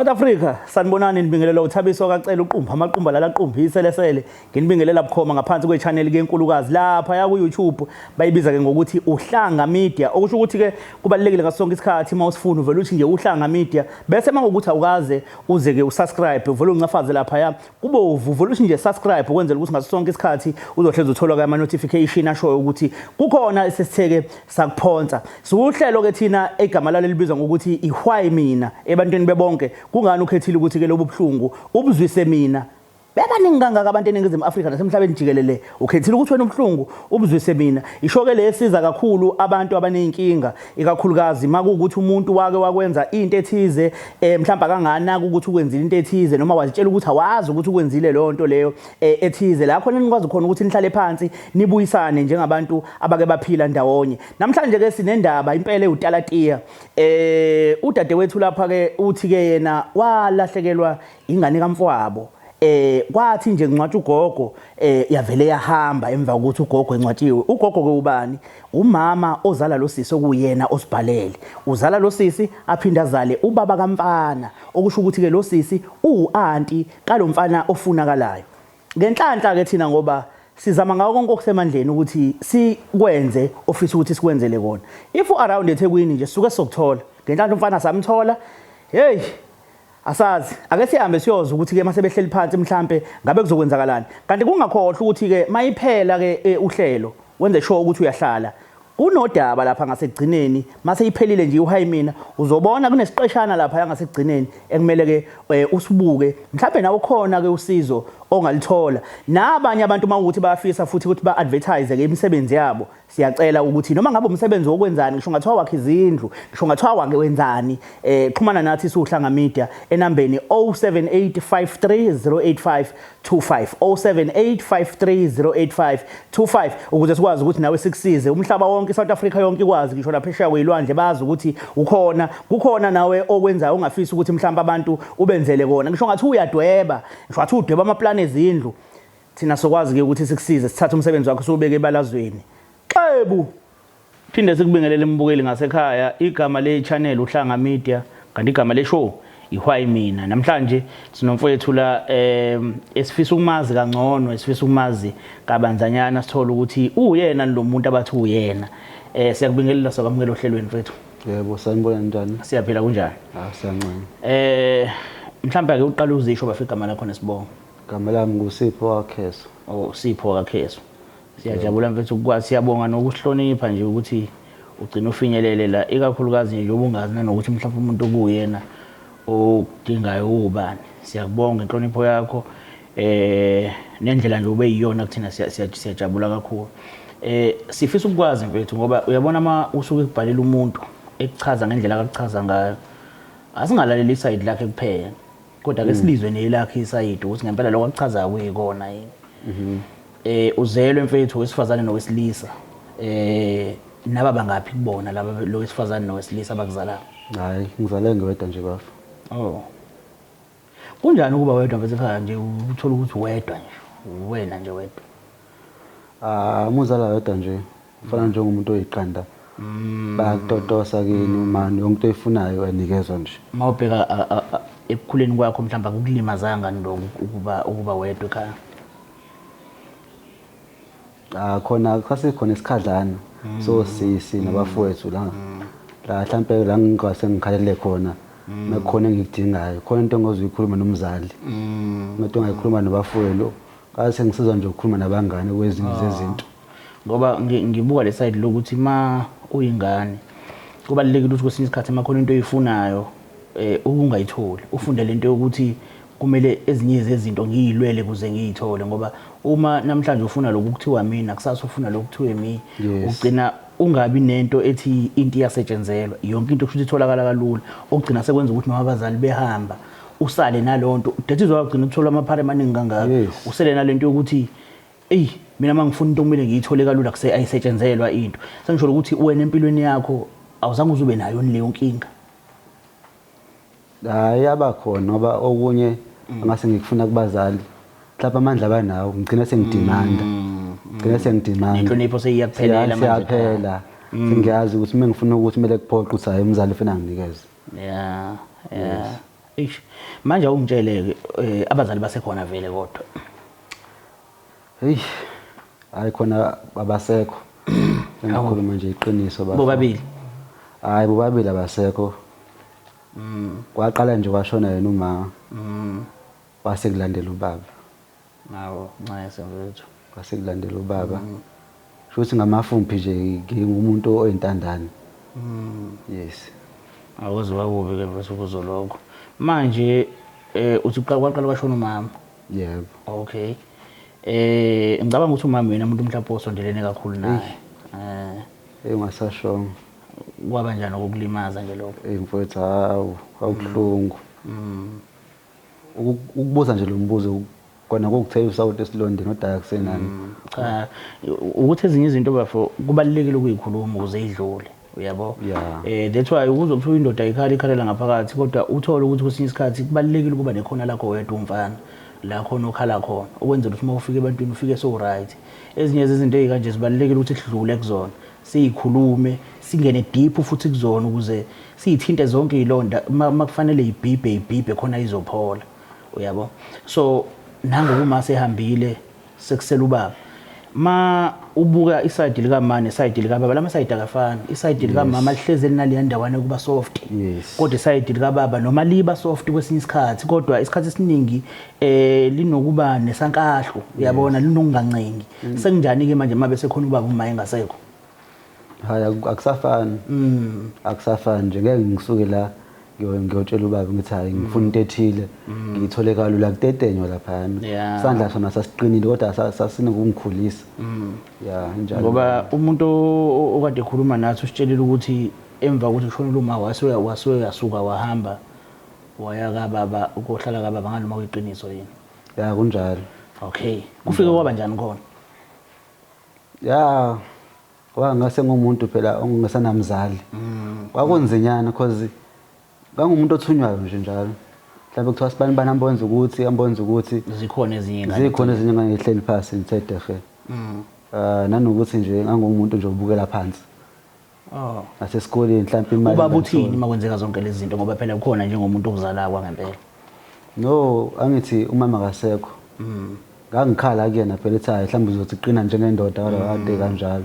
South Africa, sanibonani. Nibingelela uThabiso kaCele uqumba amaqumba lala qumbi iselesele. Nginibingelela bukhoma ngaphansi kwe-channel ke enkulukazi lapha ya ku YouTube, bayibiza ke ngokuthi Uhlanga Media, okusho ukuthi ke kubalulekile ngaso sonke isikhathi uma usifuna uvela uthi nje Uhlanga Media, bese mangokuthi awukaze uze ke usubscribe, uvela uncafaze lapha ya kubovu, uvela uthi nje subscribe, ukwenzela ukuthi ngaso sonke isikhathi uzohlezi uthola ke ama notification ashoyo ukuthi kukhona esesitheke sakuphonsa. Siwuhlelo ke thina egama lalo libizwa ngokuthi iWhy Mina ebantwini bebonke. Kungani ukhethile ukuthi ke lobu buhlungu ubuzwise mina? Bebaningi kangaka abantu eNingizimu Afrika nasemhlabeni jikelele, ukhethile ukuthi wena ubuhlungu ubuzwise mina. Isho ke lesiza kakhulu abantu abaneyinkinga, ikakhulukazi makuwukuthi umuntu wake wakwenza into ethize, mhlawumbe akanganaka ukuthi ukwenzile into ethize, noma wazitshela ukuthi awazi ukuthi ukwenzile leyo nto leyo ethize. La khona nikwazi khona ukuthi nihlale phansi nibuyisane njengabantu abake baphila ndawonye. Namhlanje ke sinendaba impela ewutalatiya. Udadewethu lapha ke uthi ke yena walahlekelwa ingane kamfowabo. Kwathi nje kungcwatshwa ugogo, yavele yahamba emva kokuthi ugogo encwatshiwe. Ugogo ke ubani? Umama ozala lo sisi okuyena osibhalele. Uzala lo sisi aphinde azale ubaba kamfana, okusho ukuthi ke lo sisi uwu-anti kalomfana ofunakalayo. Ngenhlanhla ke thina, ngoba sizama ngako konke okusemandleni ukuthi sikwenze ofisa ukuthi sikwenzele kona. If u-around eThekwini nje, sisuke sizokuthola. Ngenhlanhla umfana samthola. Hey, asazi, ake sihambe siyoza ukuthi ke mase behleli phansi mhlambe ngabe kuzokwenzakalani. Kanti kungakhohlwa ukuthi ke mayiphela ke uhlelo, wenze sure ukuthi uyahlala kunodaba lapha ngasekugcineni. Mase iphelile nje uWhy Mina, uzobona kunesiqeshana lapha yangasekugcineni ekumele ke usibuke, mhlawumbe nawe khona ke usizo ongalithola. Nabanye abantu mawukuthi bayafisa futhi ukuthi ba-advertise ke imisebenzi yabo, siyacela ukuthi noma ngabe umsebenzi wokwenzani, ngisho ngathiwa wakhe izindlu, ngisho ngathiwa wake wenzani, xhumana nathi siwuHlanga Media enambeni 0785308525, 0785308525, ukuze sikwazi ukuthi nawe sikusize. Umhlaba wonke, iSouth Africa yonke ikwazi, ngisho naphesheya kwezilwandle bazi ukuthi ukhona, kukhona nawe okwenzayo ongafisa ukuthi mhlawumbe abantu ubenzele kona. Ngisho ngathi uyadweba, ngisho ngathi udweba amaplani ezindlu, thina sokwazi ke ukuthi sikusize, sithathe umsebenzi wakho siwubeke ebalazweni. Xebu phinde sikubingelele mbukeli ngasekhaya. Igama le channel Uhlanga Media, kanti igama le show iWhy Mina. Namhlanje sinomfowethu la esifisa ukumazi kangcono, esifisa ukumazi kabanzanyana, sithola ukuthi uyena lo muntu abathi uyena. Siyakubingelela, sokwamukela ohlelweni, mfethu. Yebo, sanibona, njani? Siyaphila, kunjani? Ah, siyancane. Mhlawumbe ake uqale uzisho bafika igama lakho nesibongo. Igama lami nguSipho waKheso. Oh, Sipho kaKheso. Siyajabula mfethu ukukwazi, siyabonga nokuhlonipha nje ukuthi ugcina ufinyelele la, ikakhulukazi nje ubungazi nanokuthi mhlawumbe umuntu okuyena okudingayo ubani. Siyakubonga inhlonipho yakho nendlela nje ube yiyona kuthina, siyajabula kakhulu. Sifisa ukukwazi mfethu, ngoba uyabona uma usuke kubhalela umuntu ekuchaza ngendlela akakuchaza ngayo, asingalaleli isayidi lakhe kuphela, kodwa ke silizwe nelakhe isayidi ukuthi ngempela lokho akuchazayo kuyikona yini. Uzelwe mfethu wesifazane nowesilisa. Naba bangaphi kubona laba, lo wesifazane nowesilisa abakuzalayo? Hayi, ngizale ngedwa nje, bafa. Oh. Kunjani ukuba wedwa mfethu ekhaya nje, uthola ukuthi wedwa nje, wena nje wedwa? Ah, umuzala wedwa nje ufana njengomuntu oyiqanda. Bayakutotosa kini umani, yonke into oyifunayo uyanikezwa nje. Mawubheka ekukhuleni kwakho, mhlawumbe akukulimazanga lokho ukuba wedwa ekhaya? Ah, khona sasikhona isikhadlana. So sisi nabafowethu la. La mhlambe la ngingase ngikhalele khona. Mekukhona engikudingayo, khona into engozuyikhuluma nomzali. Into ongayikhuluma nabafowenu. Ngase ngisizwa nje ukukhuluma nabangane kwezinye zezinto. Ngoba ngibuka le side lokuthi ma uyingane kubalulekile ukuthi kwesinye isikhathi uma khona into oyifunayo ungayitholi, ufunde lento yokuthi kumele ezinye zezinto ngiyilwele kuze ngiyithole, ngoba uma namhlanje ufuna lokhu kuthiwa mina, kusasa ufuna lokhu kuthiwe mi, ugcina ungabi nento ethi into iyasetshenzelwa yonke into, kusho ukuthi itholakala kalula, okugcina sekwenza ukuthi noma abazali behamba usale nalonto. That is why ugcina uthola amaphara amaningi kangaka, usele nalento yokuthi eyi, mina uma ngifuna into kumele ngiyithole kalula, kuse ayisetshenzelwa into. Sengisho ukuthi wena empilweni yakho awuzange uze ube nayo leyo nkinga? Hayi, yabakhona, ngoba okunye angase ngikufuna kubazali, mhlawumbe amandla abanawo, ngigcina sengidimanda. Ngigcina sengidimanda. Nenhlonipho seyiyakuphelela manje. Siyaphela. Sengiyazi ukuthi uma ngifuna ukuthi kumele kuphoqe ukuthi hayi, umzali ufuna nginikeze. Yeah. Eish. Manje awungitshele-ke abazali basekhona vele kodwa. Hey. Hayi khona abasekho. Ngikhuluma nje iqiniso bafo. Bobabili. Hayi bobabili abasekho. Kwaqala nje kwashona yena umama. Kwase kulandela ubaba. Nawo ncese mfethu. Kwase kulandela ubaba. Shuthi ngamafuphi nje ngingumuntu oyintandane. Yes. Awuze wakubi ke mfethu kuzo lokho. Manje uthi kwaqala kwashona umama. Yebo. Okay. Ngicabanga ukuthi umama yena umuntu mhlawumbe osondelene kakhulu naye. Engasashongo. Kwaba njani ukukulimaza nje lokho? Ey mfowethu hawu, kwakubuhlungu. Ukubuza nje lo mbuzo kona kokuthela usawoti esilondeni odaka kusenani. Cha, ukuthi ezinye izinto bafo kubalulekile ukuyikhuluma ukuze idlule. Uyabo? Yeah. That's why ukuze kuthiwa indoda ikhala ikhalela ngaphakathi kodwa uthole ukuthi kwesinye isikhathi kubalulekile ukuba nekhona lakho wedwa umfana la khona okhala khona ukwenzela ukuthi uma ufika ebantwini ufike so right. Ezinye zezinto ezikanje zibalulekile ukuthi sidlule kuzona, siyikhulume, singene deep futhi kuzona ukuze siyithinte zonke izilonda uma kufanele ibhibhe ibhibhe khona izophola. Uyabo? So nangokuma sehambile sekusela ubaba. Ma ubuka iside likamama neside likababa, lama side akafani. Iside likamama lihleze linaleya ndawana yokuba soft. Yes. Kodwa iside likababa noma liba soft kwesinye isikhathi, kodwa isikhathi esiningi linokuba nesankahlu, uyabona, linokungancengi. Sekunjani ke manje mabe sekhona ubaba uma engasekho? Hayi akusafani. Akusafani nje, ngeke ngisuke la ngiyotshela ubaba ngithi hayi ngifuna into ethile, ngiyithole kalula kutetenywa laphayana. Yeah. Isandla sona sasiqinile kodwa sasinokungikhulisa. Yeah, injalo. Ngoba umuntu okade ekhuluma nathi usitshelile ukuthi emva kokuthi kushonele uma wasuke yasuka wahamba waya kababa ukohlala kababa nganoma kuyiqiniso yini? Ya kunjalo. Okay. Kufike kwaba njani khona? Ya, ngoba ngase ngumuntu phela ongesanamzali. Kwakunzinyana because ngangumuntu othunywayo nje njalo. Mhlawumbe kuthiwa sibani bani ambonza ukuthi, ambonza ukuthi. Zikhona ezinye ingane. Zikhona ezinye ingane ehleli phansi ngithe dehe. Nanokuthi nje ngangumuntu nje obukela phansi. Oh. Nasesikoleni mhlawumbe imali. Ubaba uthini uma kwenzeka zonke lezi zinto ngoba phela kukhona njengomuntu okuzalayo kwangempela. No, angithi umama akasekho. Ngangikhala kuyena phela ethi hayi mhlawumbe uzothi qina njengendoda kodwa kade kanjalo.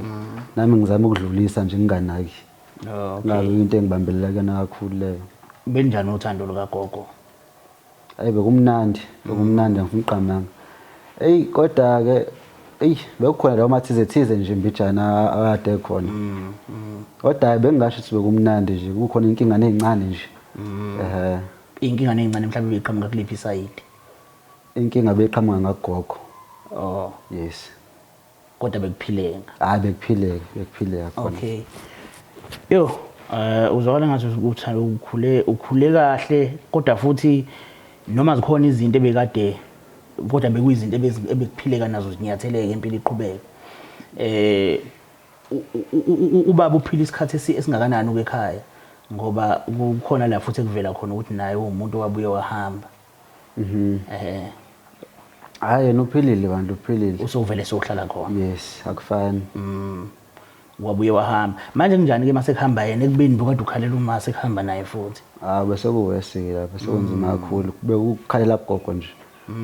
Nami ngizama ukudlulisa nje nginganaki. Okay. Ngabe into engibambelela kuyona kakhulu leyo. Benjani uthando lukagogo? Hayi bekumnandi, bekumnandi angifuni uqamanga. Ey kodwa ke ey bekukhona lawo mathize thize nje mbijana akade khona. Kodwa bengingasho ukuthi bekumnandi nje, kukhona inkinga nezincane nje. Inkinga nezincane mhlawumbe beqhamuka kuliphi isayidi? Inkinga beqhamuka ngagogo. Oh. Yes. Kodwa bekuphileka. Hayi bekuphileka, bekuphileka khona. Okay. Yo, uzwakala ngathi uthanda ukhule kahle kodwa futhi noma zikhona izinto ebekade kodwa bekuyizinto ebekuphileka nazo zinyatheleke impilo iqhubeke. Ubaba uphila isikhathi esingakanani uke ekhaya ngoba kukhona la futhi ekuvela khona ukuthi naye uwumuntu owabuye wahamba. Hayi yena uphilile bantu, uphilile. Usuvele sohlala khona. Yes, akufani. Wabuye wahamba. Manje kunjani ke mase kuhamba yena ekubeni bukade ukhalela uma sekuhamba naye futhi? Ah bese kuwesike lapha, sekunzima kakhulu. Bekukhalela kugogo nje.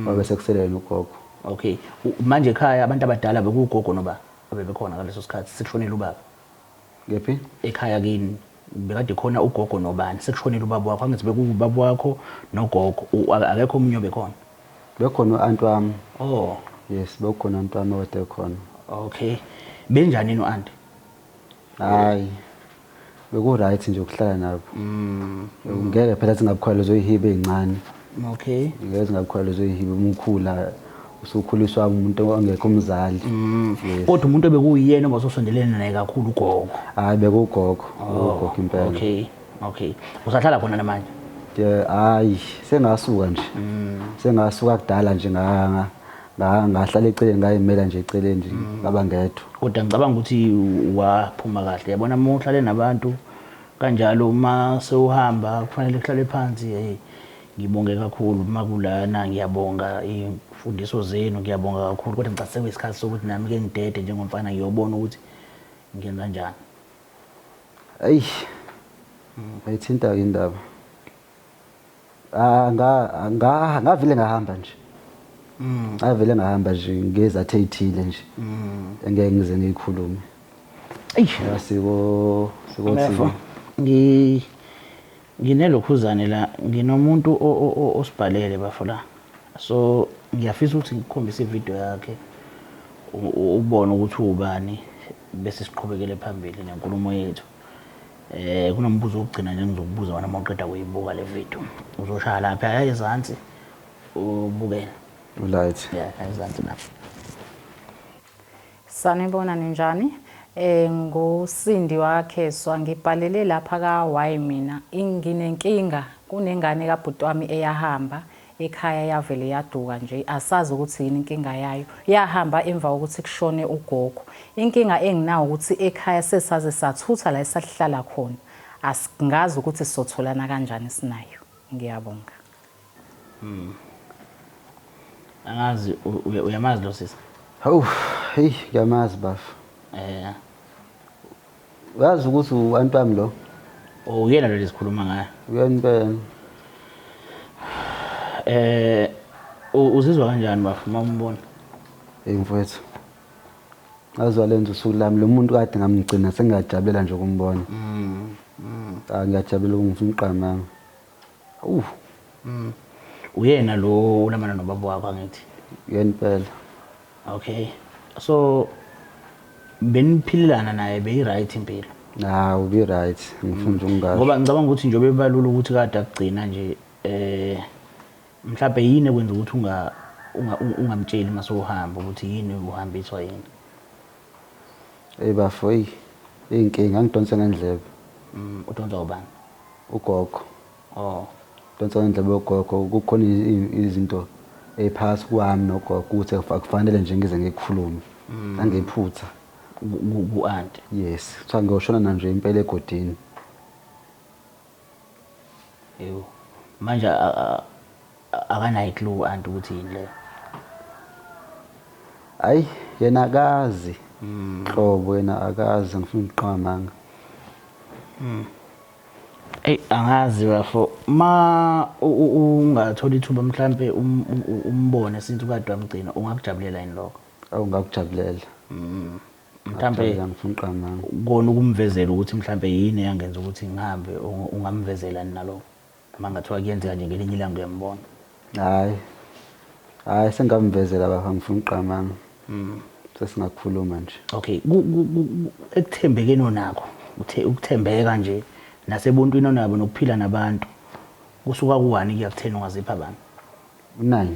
Wabe sekusele yena ugogo. Okay. Manje ekhaya abantu abadala bekugogo noba abebekhona ngaleso sikhathi sekushonile ubaba? Kephi? Ekhaya kini bekade khona ugogo nobani sekushonile ubaba wakho, angithi bekubaba wakho nogogo, akekho omunye obekhona? Bekhona u-anti wami. Oh. Yes, bekhona u-anti wami okade ekhona. Okay. Benjani no-anti? Hayi. Beku right nje ukuhlala nabo. Ngeke phela singabukhola lezo yihibe ezincane. Okay. Ngeke singabukhola lezo yihibe umkhula usukhuliswa umuntu ongekho umzali. Yes. Kodwa umuntu obekuyena obasosondelene naye kakhulu ugogo. Hayi bekugogo, Oh, ugogo impela. Okay. Okay. Usahlala khona namanje? Hayi, sengasuka nje. Sengasuka kudala nje ngahlala eceleni ngayimela nje eceleni nje ngaba ngedwa. Kodwa ngicabanga ukuthi waphuma kahle. Yabona uma uhlale nabantu kanjalo uma sewuhamba kufanele kuhlale phansi. Hey, ngibonge kakhulu uma kulana, ngiyabonga imfundiso zenu, ngiyabonga kakhulu. Kodwa ngicabanga sekuyisikhathi sokuthi nami ke ngidede njengomfana ngiyobona ukuthi ngenza kanjani. Eyi. Ayithinta ke indaba. Ah, ngavele ngahamba nje. Ngavele ngahamba nje ngezathu ey'thile nje engeke ngize ngiyikhulume. Eish. Ya, siko Bafo, sikothi nginelokhuzane la, nginomuntu osibhalele bafo la. So ngiyafisa ukuthi ngikukhombise ividiyo yakhe, ubone ukuthi uwubani, bese siqhubekele phambili nenkulumo yethu. Kunombuzo wokugcina nje engizokubuza wona uma uqeda kuyibuka le video. Uzoshaya lapha ezansi ubukele. Right. Yeah, ezansi lapha. Sanibona, ninjani? NguSindi waKheswa, ngibhalele lapha ka Y mina. Nginenkinga, kunengane kabhuti wami eyahamba ekhaya yavele yaduka nje, asazi ukuthi yini inkinga yayo. Yahamba emva kokuthi kushone ugogo. Inkinga enginawo ukuthi ekhaya sesaze sathutha la esahlala khona. Asingazi ukuthi sizotholana kanjani sinayo. Ngiyabonga. Angazi uyamazi lo sisi? Hawu, hey, ngiyamazi bafo. Uyazi ukuthi u-anti wami lo? Oh, uyena lo lesikhuluma ngaye. Uyena impela. Uzizwa kanjani bafo uma umbona? Hey mfowethu. Ngazwa lenza usuku lami lo muntu kade ngamgcina sengiyajabulela nje ukumbona. Ah, ngiyajabulela ukungifuna uqamanga. Awu. Uyena lo ulamana nobaba wakho angithi? Yena impela. Okay. So beniphilelana naye beyi right impilo? Hawu, ubi right. Ngifuna nje ukungasho. Ngoba ngicabanga ukuthi njengoba ebalula ukuthi kade akugcina nje, mhlawumbe yini ekwenza ukuthi ungamtsheli mase uhamba ukuthi yini uhambiswa yini? Hey bafo, hey, inkinga ngidonse ngendlebe. Udonsa ubani? Ugogo. Oh. Udonsa ngendlebe ugogo, kukhona izinto eziphakathi kwami nogogo ukuthi akufanele nje ngize ngikhulume. Angiphutha. Ku-anti. Yes, kuthiwa ngiyoshona nje impela egodini. Yebo. Manje akanayo clue anti ukuthi yini leyo. Hayi, yena akazi. Nhlobo yena akazi, ngifuna ukuqamba amanga. Ey, angazi bafo. Ma ungathola ithuba mhlambe umbone since ukade wamgcina, ungakujabulela yini lokho? Awu, ngakujabulela. Mhlambe Ngakujabulela, ngifuna ukuqamba amanga. Kona ukumvezela ukuthi mhlambe yini eyangenza ukuthi ngihambe, ungamvezela yini nalokho? Uma ngathiwa kuyenzeka nje ngelinye ilanga uyambona. Hayi. Hayi, sengamvezela baba, ngifuna ukuqamba amanga. Sesingakhuluma nje. Okay, ekuthembekeni onakho, ukuthembeka nje nasebuntwini onabo nokuphila nabantu. Kusuka ku-1 kuya ku-10 ungazipha abantu? 9.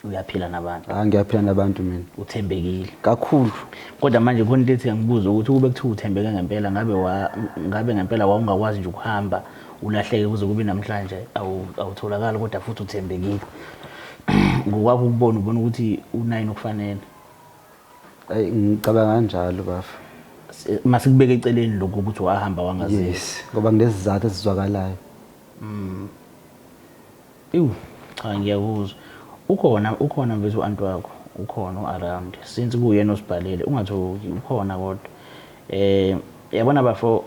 Uyaphila nabantu? Ah, ngiyaphila nabantu mina. Uthembekile? Kakhulu. Kodwa manje khona into ethi ngibuze ukuthi kube kuthiwa uthembeke ngempela, ngabe ngempela wawungakwazi nje ukuhamba ulahleke kuze kube namhlanje awutholakali, kodwa futhi uthembekile. Ngokwakho ukubona, ubona ukuthi u9 okufanele. Ayi, ngicabanga kanjalo bafo. Masikubeke eceleni lokho ukuthi wahamba wangaziwa. Yes, ngoba nginesizathu esizwakalayo. Ewu, cha ngiyakuzwa. Ukhona mfethu u-anti wakho, ukhona u-around. Since kuyena osibhalele, ungathuki, ukhona kodwa. Yabona bafo,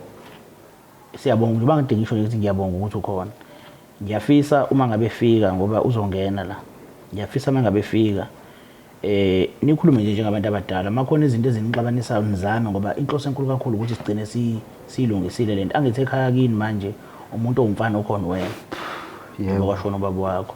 siyabonga njengoba ngide ngisho ukuthi ngiyabonga ukuthi ukhona. Ngiyafisa uma ngabe efika ngoba uzongena la. Ngiyafisa uma ngabe efika, nikhulume nje njengabantu abadala. Makhona izinto ezinixabanisayo nizame, ngoba inhloso enkulu kakhulu ukuthi sigcine siyilungisile lento. Angithi ekhaya kini manje umuntu owumfana okhona wena. Yebo. Ngoba kwashona ubaba wakho.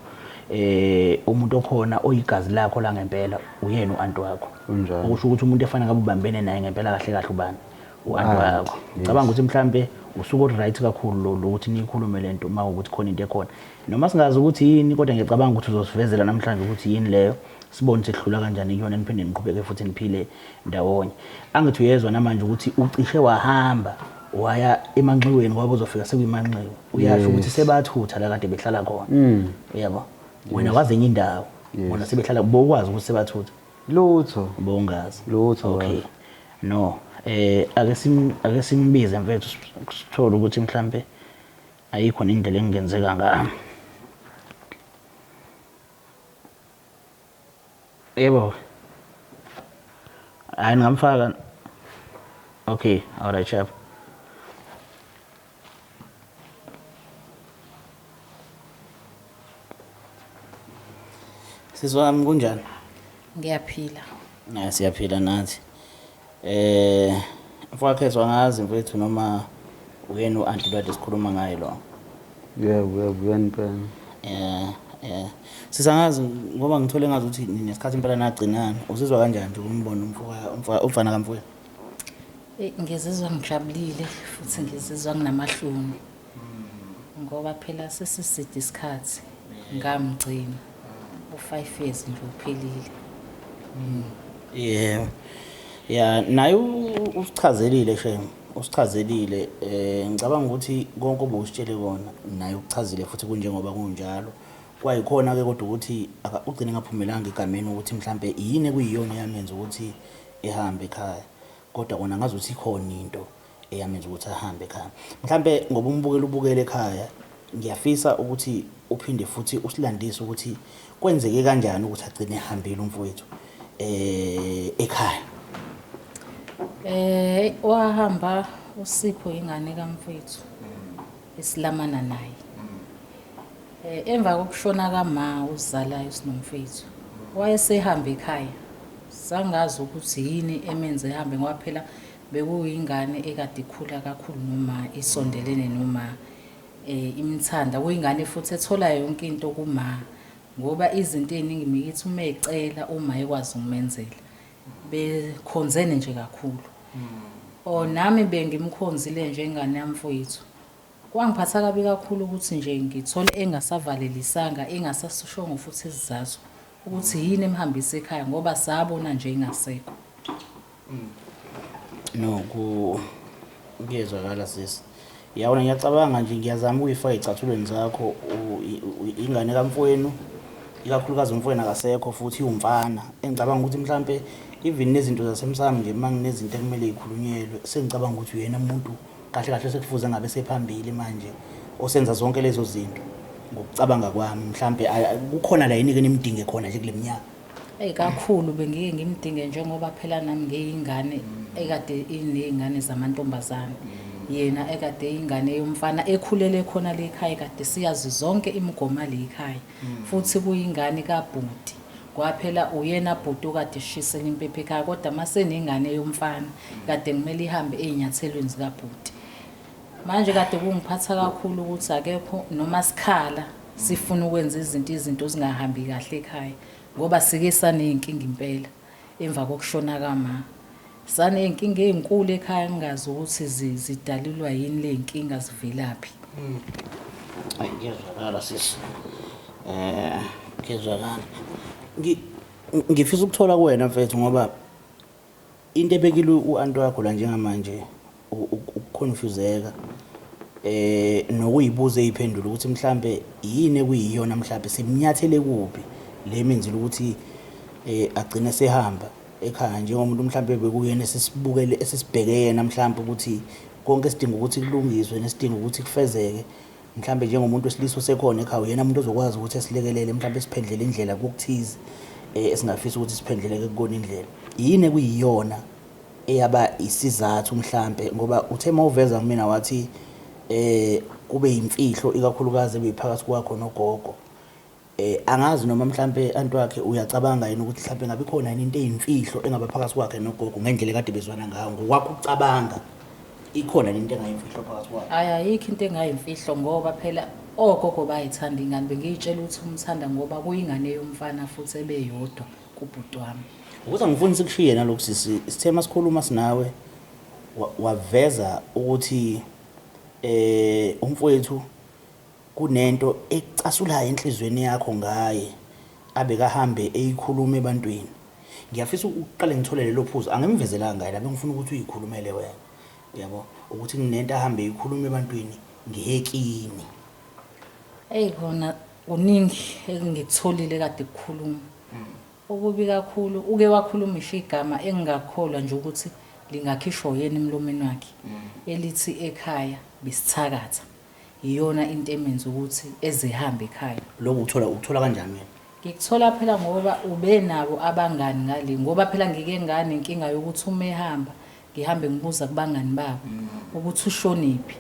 Umuntu okhona oyigazi lakho la ngempela uyena u-anti wakho. Kunjalo. Okusho ukuthi umuntu efana ngabe ubambene naye ngempela kahle kahle ubani? U-anti Anti, wakho. yes. Ngicabanga ukuthi mhlambe usuku olu-right kakhulu lo ukuthi niyikhulume lento uma ukuthi khona into ekhona. Noma singazi ukuthi yini, kodwa ngiyacabanga ukuthi uzosivezela namhlanje ukuthi yini leyo. Sibone ukuthi sihlula kanjani kuyona, niphinde niqhubeke futhi niphile ndawonye. Angithi uyezwa namanje ukuthi ucishe wahamba waya emanxiweni ngoba uzofika sekuyimanxiwa. Uyasho ukuthi Yes. sebathutha la kade behlala khona. Uyabo? Wena wazi enye indawo. Yes. Bona sebehlala, bowukwazi ukuthi sebathutha. Lutho. Bowungazi. Lutho, Okay. baba. No. Ake simbize mfethu, sithole ukuthi mhlambe ayikho nendlela engenzeka ngayo. Yebo. Hayi, ngingamfaka. Okay, all right, chap. Sisi wami kunjani? Ngiyaphila. Na siyaphila nathi. Mfowethu angazi mfethu noma uyena u-anti lwade sikhuluma ngaye lo. Yebo, yebo, uyena impela. Yeah, yeah. Sisangazi ngoba ngithole ngazi ukuthi nesikhathi impela nagcinana. Uzizwa kanjani nje ukumbona umfoka umfana kamfowethu? Ngizizwa ngijabulile futhi ngizizwa nginamahloni. Ngoba phela sesiside isikhathi ngamgcina. U5 years nje uphelile. Yeah. Yeah, naye usichazelile shem. Usichazelile ngicabanga ukuthi konke obusitshele kona naye ukuchazile futhi kunjengoba kunjalo. Kwayikhona ke kodwa ukuthi ugcine ngaphumelanga egameni ukuthi mhlambe yini ekuyiyona eyamenza ukuthi ehambe ekhaya. Kodwa kona ngazi ukuthi ikhona into eyamenza ukuthi ahambe ekhaya. Mhlambe ngoba umbukela ubukele ekhaya, ngiyafisa ukuthi uphinde futhi usilandise ukuthi kwenzeke kanjani ukuthi agcine ehambile umfowethu ekhaya. Wahamba uSipho ingane kamfowethu esilamana naye. Emva kokushona kama uzalayo sinomfowethu wayesehamba ekhaya. Sangazi ukuthi yini emenze ehambe ngoba phela bekuyingane ekade ikhula kakhulu noma isondelene noma imthanda, kuyingane futhi ethola yonke into kuma ngoba izinto eziningi mikithi uma ecela uma ekwazi ukumenzela. Bekhonzene nje kakhulu. Nami bengimkhonzile nje ingane yamfowethu. Kwangiphatha kabi kakhulu ukuthi nje ngithole engasavalelisanga engasasishongo futhi isizathu ukuthi yini emhambise ekhaya ngoba sabona nje ingasekho. No, kuyezwakala sisi. Yabona ngiyacabanga nje ngiyazama ukuyifaka ezicathulweni zakho ingane kamfowenu ikakhulukazi umfowenu akasekho futhi iwumfana. Engicabanga ukuthi mhlambe even nezinto zasemsamo nje uma kunezinto ekumele ikhulunyelwe sengicabanga ukuthi uyena umuntu kahle kahle sekufuze ngabe sephambili manje osenza zonke lezo zinto ngokucabanga kwami mhlambe kukhona la yini ke nimdinge khona nje kule minyaka. Kakhulu bengike ngimdinge njengoba phela nami ngiyingane ekade inezingane zamantombazane. Yena ekade ingane yomfana ekhulele khona le ekhaya kade siyazi zonke imigoma le ekhaya. Futhi kuyingane kaBhuti. Kwaphela uyena bhuti okade eshisela impepho ekhaya kodwa masenengane yomfana kade kumele ihambe ezinyathelweni zikaBhuti. Manje kade kungiphatha kakhulu ukuthi akekho noma sikhala sifuna ukwenza izinto zingahambi kahle ekhaya ngoba sike saneyinkinga impela emva kokushona kama. Saneyinkinga ezinkulu ekhaya ngingazi ukuthi zidalulwa yini le nkinga zivelaphi. Ayi ngiyezwakala sisi. Ngiyezwakala. Ngifisa ukuthola kuwena mfethu ngoba into ebekile u-anti wakho la njengamanje ukuconfuseka nokuyibuza eyiphendula ukuthi mhlambe yini ekuyiyona mhlambe simnyathele kuphi le menzile ukuthi agcine sehamba ekhaya njengomuntu mhlambe bekuyena esisibukele esisibheke yena mhlambe ukuthi konke esidinga ukuthi kulungiswe nesidinga ukuthi kufezeke mhlambe njengomuntu wesilisa osekhona ekhaya uyena umuntu ozokwazi ukuthi esilekelele mhlambe siphendlele indlela kokuthize esingafisa ukuthi siphendleleke kukona indlela. Yini ekuyiyona eyaba isizathu mhlambe ngoba uthe mawuveza kumina wathi kube imfihlo ikakhulukazi ebeyiphakathi kwakho nogogo. Angazi noma mhlambe anti wakhe uyacabanga yini ukuthi mhlambe ngabe khona yini into eyimfihlo engaba phakathi kwakhe nogogo ngendlela ekade bezwana ngayo ngokwakho ucabanga ikhona into engayimfihlo phakathi kwakhe? Hayi ayikho into engayimfihlo ngoba phela ogogo bayithanda ingane bengiyitshela ukuthi umthanda ngoba kuyingane yomfana futhi ebeyodwa kubhuti wami. Ukuthi angifuni sikushiye nalokhu sisi, sithe masikhuluma sinawe waveza ukuthi umfowethu kunento ecasulayo enhlizweni yakho ngaye abekahambe eyikhuluma ebantwini. Ngiyafisa ukuqale ngithole lelo phuzu, angimvezelanga ngaye la bengifuna ukuthi uyikhulumele wena. Uyabo ukuthi kunento ahambe eyikhuluma ebantwini ngehekini. Hey khona kuningi engikutholile kade kukhuluma. Okubi kakhulu uke wakhuluma isho igama engingakholwa nje ukuthi lingakhishwa yena emlomeni wakhe elithi ekhaya besithakatha. Iyona into emenza ukuthi ezehambe ekhaya. Lokhu ukuthola kanjani wena? Ngikuthola phela ngoba ubenabo abangani ngale ngoba phela ngike ngane inkinga yokuthi uma ehamba ngihambe ngibuza kubangani babo ukuthi ushonephi.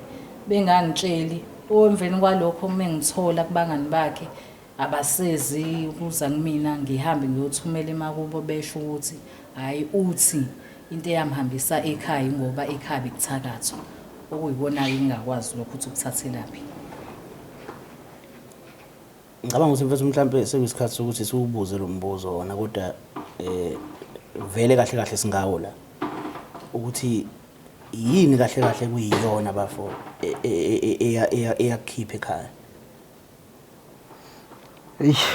Bengangitsheli emveni kwalokho uma ngithola kubangani bakhe Abasezi ukuza kumina ngihambe ngiyothumela emakubo besho ukuthi hhayi uthi into eyamhambisa ekhaya ingoba ekhaya bekuthakathwa. Okuyikona-ke engingakwazi lokho ukuthi ukuthathelaphi. Ngicabanga ukuthi mfethu mhlampe sekuyisikhathi sokuthi siwubuze lo mbuzo wona kodwa eh vele kahle kahle singawo la ukuthi yini kahle kahle kuyiyona bafo eyakukhipha ekhaya. Eish.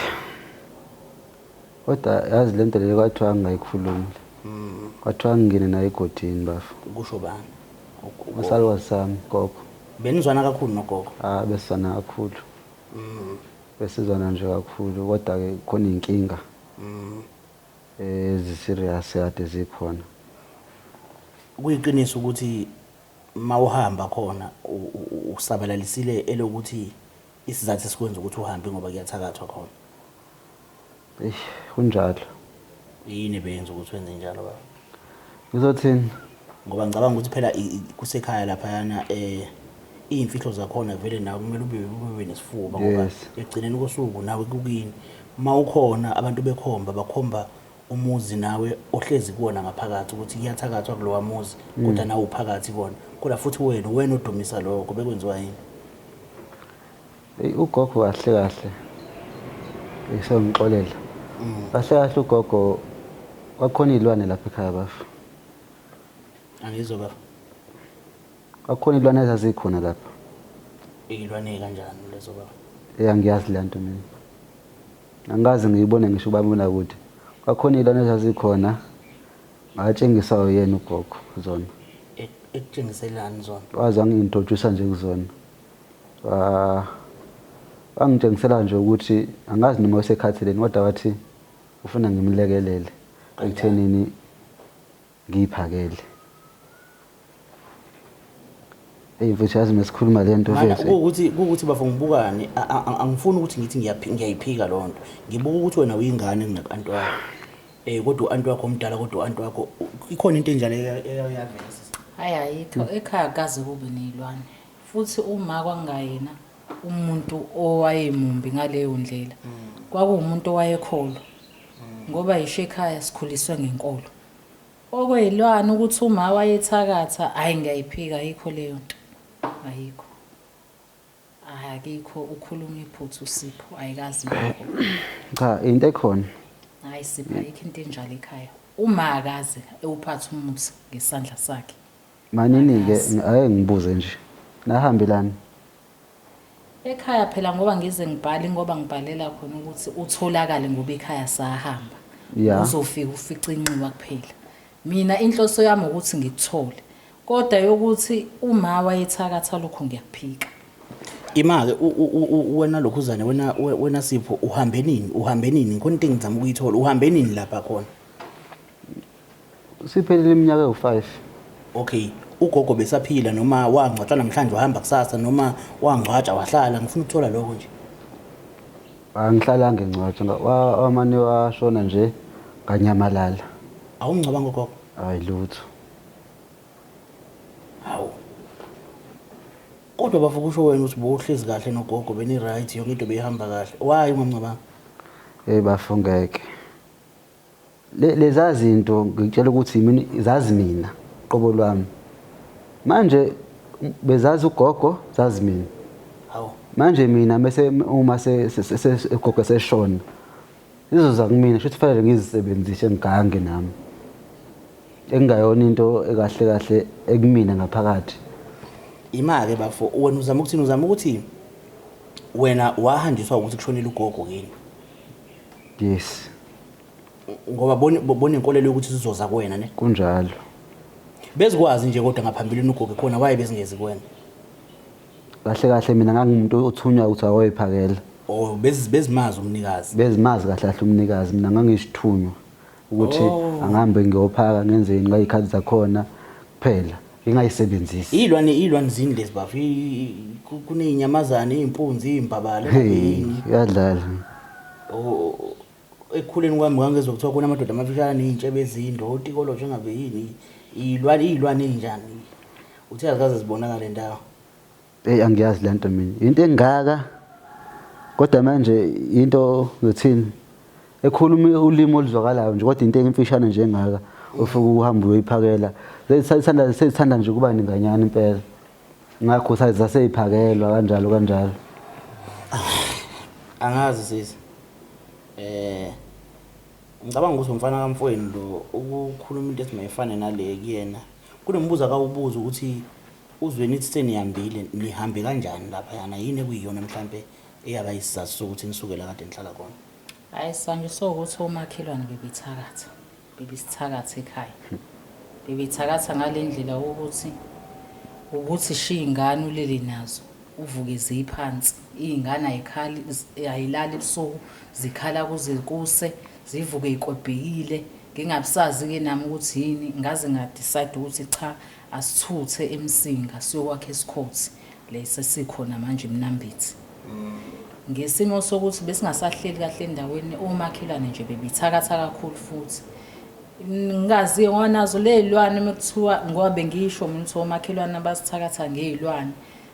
Kodwa yazi lento le kwathiwa ngingayikhulumi. Kwathiwa ngingene nayo egodini bafo. Kusho bani? Usalukazi sami gogo. Benizwana kakhulu nogogo? Ah besizwana kakhulu. Besizwana nje kakhulu kodwa ke khona inkinga. Ezi-serious kade zikhona. Kuyiqiniso ukuthi mawuhamba khona usabalalisile elokuthi isizathu esikwenza ukuthi uhambe ngoba kuyathakathwa khona. Eish kunjalo. Yini ebeyenza ukuthi wenze njalo baba? Ngizothini? Ngoba ngicabanga ukuthi phela kusekhaya laphayana iy'mfihlo zakhona vele nawe kumele ube nesifuba ngoba ekugcineni kosuku nawe kukini. Uma ukhona abantu bekhomba bakhomba umuzi nawe ohlezi kuwona ngaphakathi ukuthi kuyathakathwa kulowa muzi kodwa nawe uphakathi kona. Kodwa futhi wena wena odumisa lokho bekwenziwa yini? Eyi ugogo kahle kahle. Esengixolela. Kahle kahle ugogo kwakhona izilwane lapha ekhaya bafo. Angizwa bafo. Kwakhona izilwane ezazikhona lapha. Iy'lwane kanjani lezo baba? Eh angiyazi le nto mina. Angikaze ngiyibone ngisho ubabona kude. Kwakhona izilwane ezazikhona ngatshengiswa uyena ugogo zona. Ekutshengiselani zona? Waze wangi-introduce nje kuzona. Wangitshengisela nje ukuthi angazi noma usekhatheleni kodwa wathi ufuna ngimlekelele ekuthenini ngiyiphakele. Eyi mfethu yazi mesikhuluma le nto Mana mfethu. Kuwukuthi bafo ngibukani angifuni ukuthi ngithi ngiyayiphika loo nto. Ngibuka ukuthi wena uyingane kunaku-anti wakho. Kodwa u-anti wakho omdala kodwa u-anti wakho ikhona into enjalo eyavela sisi. Hhayi ayikho ekhaya kaze kube ney'lwane. Futhi uma kwakungayena umuntu owayemumbi ngaleyo ndlela. Kwakuwumuntu owayekholwa. Ngoba yisho ekhaya sikhuliswe ngenkolo. Okwey'lwane ukuthi uma wayethakatha, hhayi ngiyayiphika ayikho leyo nto. Ayikho. Akikho ukhuluma iphutha uSipho ayikazi ibe khona. Cha into ekhona. Hhayi Sipho ayikho into enjalo ekhaya. Uma akaze ewuphathe umuthi ngesandla sakhe. Manini-ke ake ngibuze nje. Nahambelani? Ekhaya phela ngoba ngize ngibhale ngoba ngibhalela khona ukuthi utholakale ngoba ekhaya sahamba. Yeah. Uzofika ufice inxiwa kuphela. Mina inhloso yami ukuthi ngikuthole. Kodwa yokuthi uma wayethakatha lokho ngiyakuphika. Ima-ke wena lokhuzane wena wena Sipho uhambe nini? Uhambe nini? Khona into engizama ukuyithola. Uhambe nini lapha khona? Siphelile iminyaka ewu-5. Okay, ugogo besaphila noma wangcwatshwa namhlanje wahamba kusasa noma wangcwatsha wahlala ngifuna ukuthola lokho nje. Angihlalanga engcwatshwa wamane washona nje nganyamalala. Awumngcwabanga ugogo? Hayi lutho. Hawu. Kodwa bafo kusho wena ukuthi bowuhlezi kahle nogogo beni right yonke into beyihamba kahle. Why ungamngcwabanga? Hey bafo ngeke. Leza zinto ngikutshela ukuthi mina zazi mina qobo lwami. Manje bezazi ugogo zazi mina. Hawu. Manje mina bese uma ugogo seshona zizoza kumina shuthi kufanele ngizisebenzise ngigange nami. Engayona into ekahle kahle ekumina ngaphakathi. Ima-ke bafo wena uzama ukuthini uzama ukuthi wena wahanjiswa ukuthi kushonile ugogo kini. Yes. Ngoba bonenkolelo yokuthi sizoza kuwena ne? Kunjalo. Bezikwazi nje kodwa ngaphambilini ugogo khona waye bezingezi kuwena. Kahle kahle mina ngangumuntu othunywa ukuthi awoyiphakela. Oh bezimazi umnikazi. Bezimazi kahle kahle umnikazi mina ngangisithunywa ukuthi angihambe ngiyophaka ngenzeni ngayikhathi zakhona kuphela ngingayisebenzisi. Iy'lwane zini lezi bafo kuney'nyamazane iy'mpunzi iy'mbabala. Hey uyadlala. Ekukhuleni kwami ngangizwa kuthiwa khona amadoda amafishane ney'ntshebe ezinde otikoloje engabe yini iy'lwane ey'njani. Uthe azikaze zibonakale ndawo. Eyi angiyazi le nto mina. Into engaka Kodwa manje into ngithini ekhuluma ulimi oluzwakalayo nje kodwa into emfishane nje engaka ufike uhambe uyoyiphakela. Sesithanda sesithanda nje ukuba ninganyana impela. Ngakho saseyiphakelwa kanjalo kanjalo. Angazi sisi. Eh ngicabanga ukuthi umfana kamfowenu lo ukukhuluma into ethi mayifane nale kuyena. Kunombuzo akawubuza ukuthi uzwe nithi senihambile nihambe kanjani laphayana yini ekuyiyona mhlampe eyaba isizathu sokuthi nisuke la kade nihlala khona. Hhayi sanje sowukuthi omakhelwane bebethakatha, bebesithakatha ekhaya. Bebethakatha ngale ndlela ukuthi ukuthi shiya ingane ulele nazo uvuke ziphansi. Iy'ngane ay'khali ay'lali ebusuku zikhala kuze kuse zivuke y'kwebhekile. Ngingabisazi-ke nami ukuthi yini ngaze nga-decide ukuthi cha asithuthe eMsinga siyokwakha eSikhothi le sesikhona manje eMnambithi. Ngesimo sokuthi besingasahleli kahle endaweni omakhelwane nje bebethakatha kakhulu futhi. Ngingazi ngoba nazo ley'lwane uma kuthiwa ngoba bengisho mina ukuthi omakhelwane abasithakatha ngey'lwane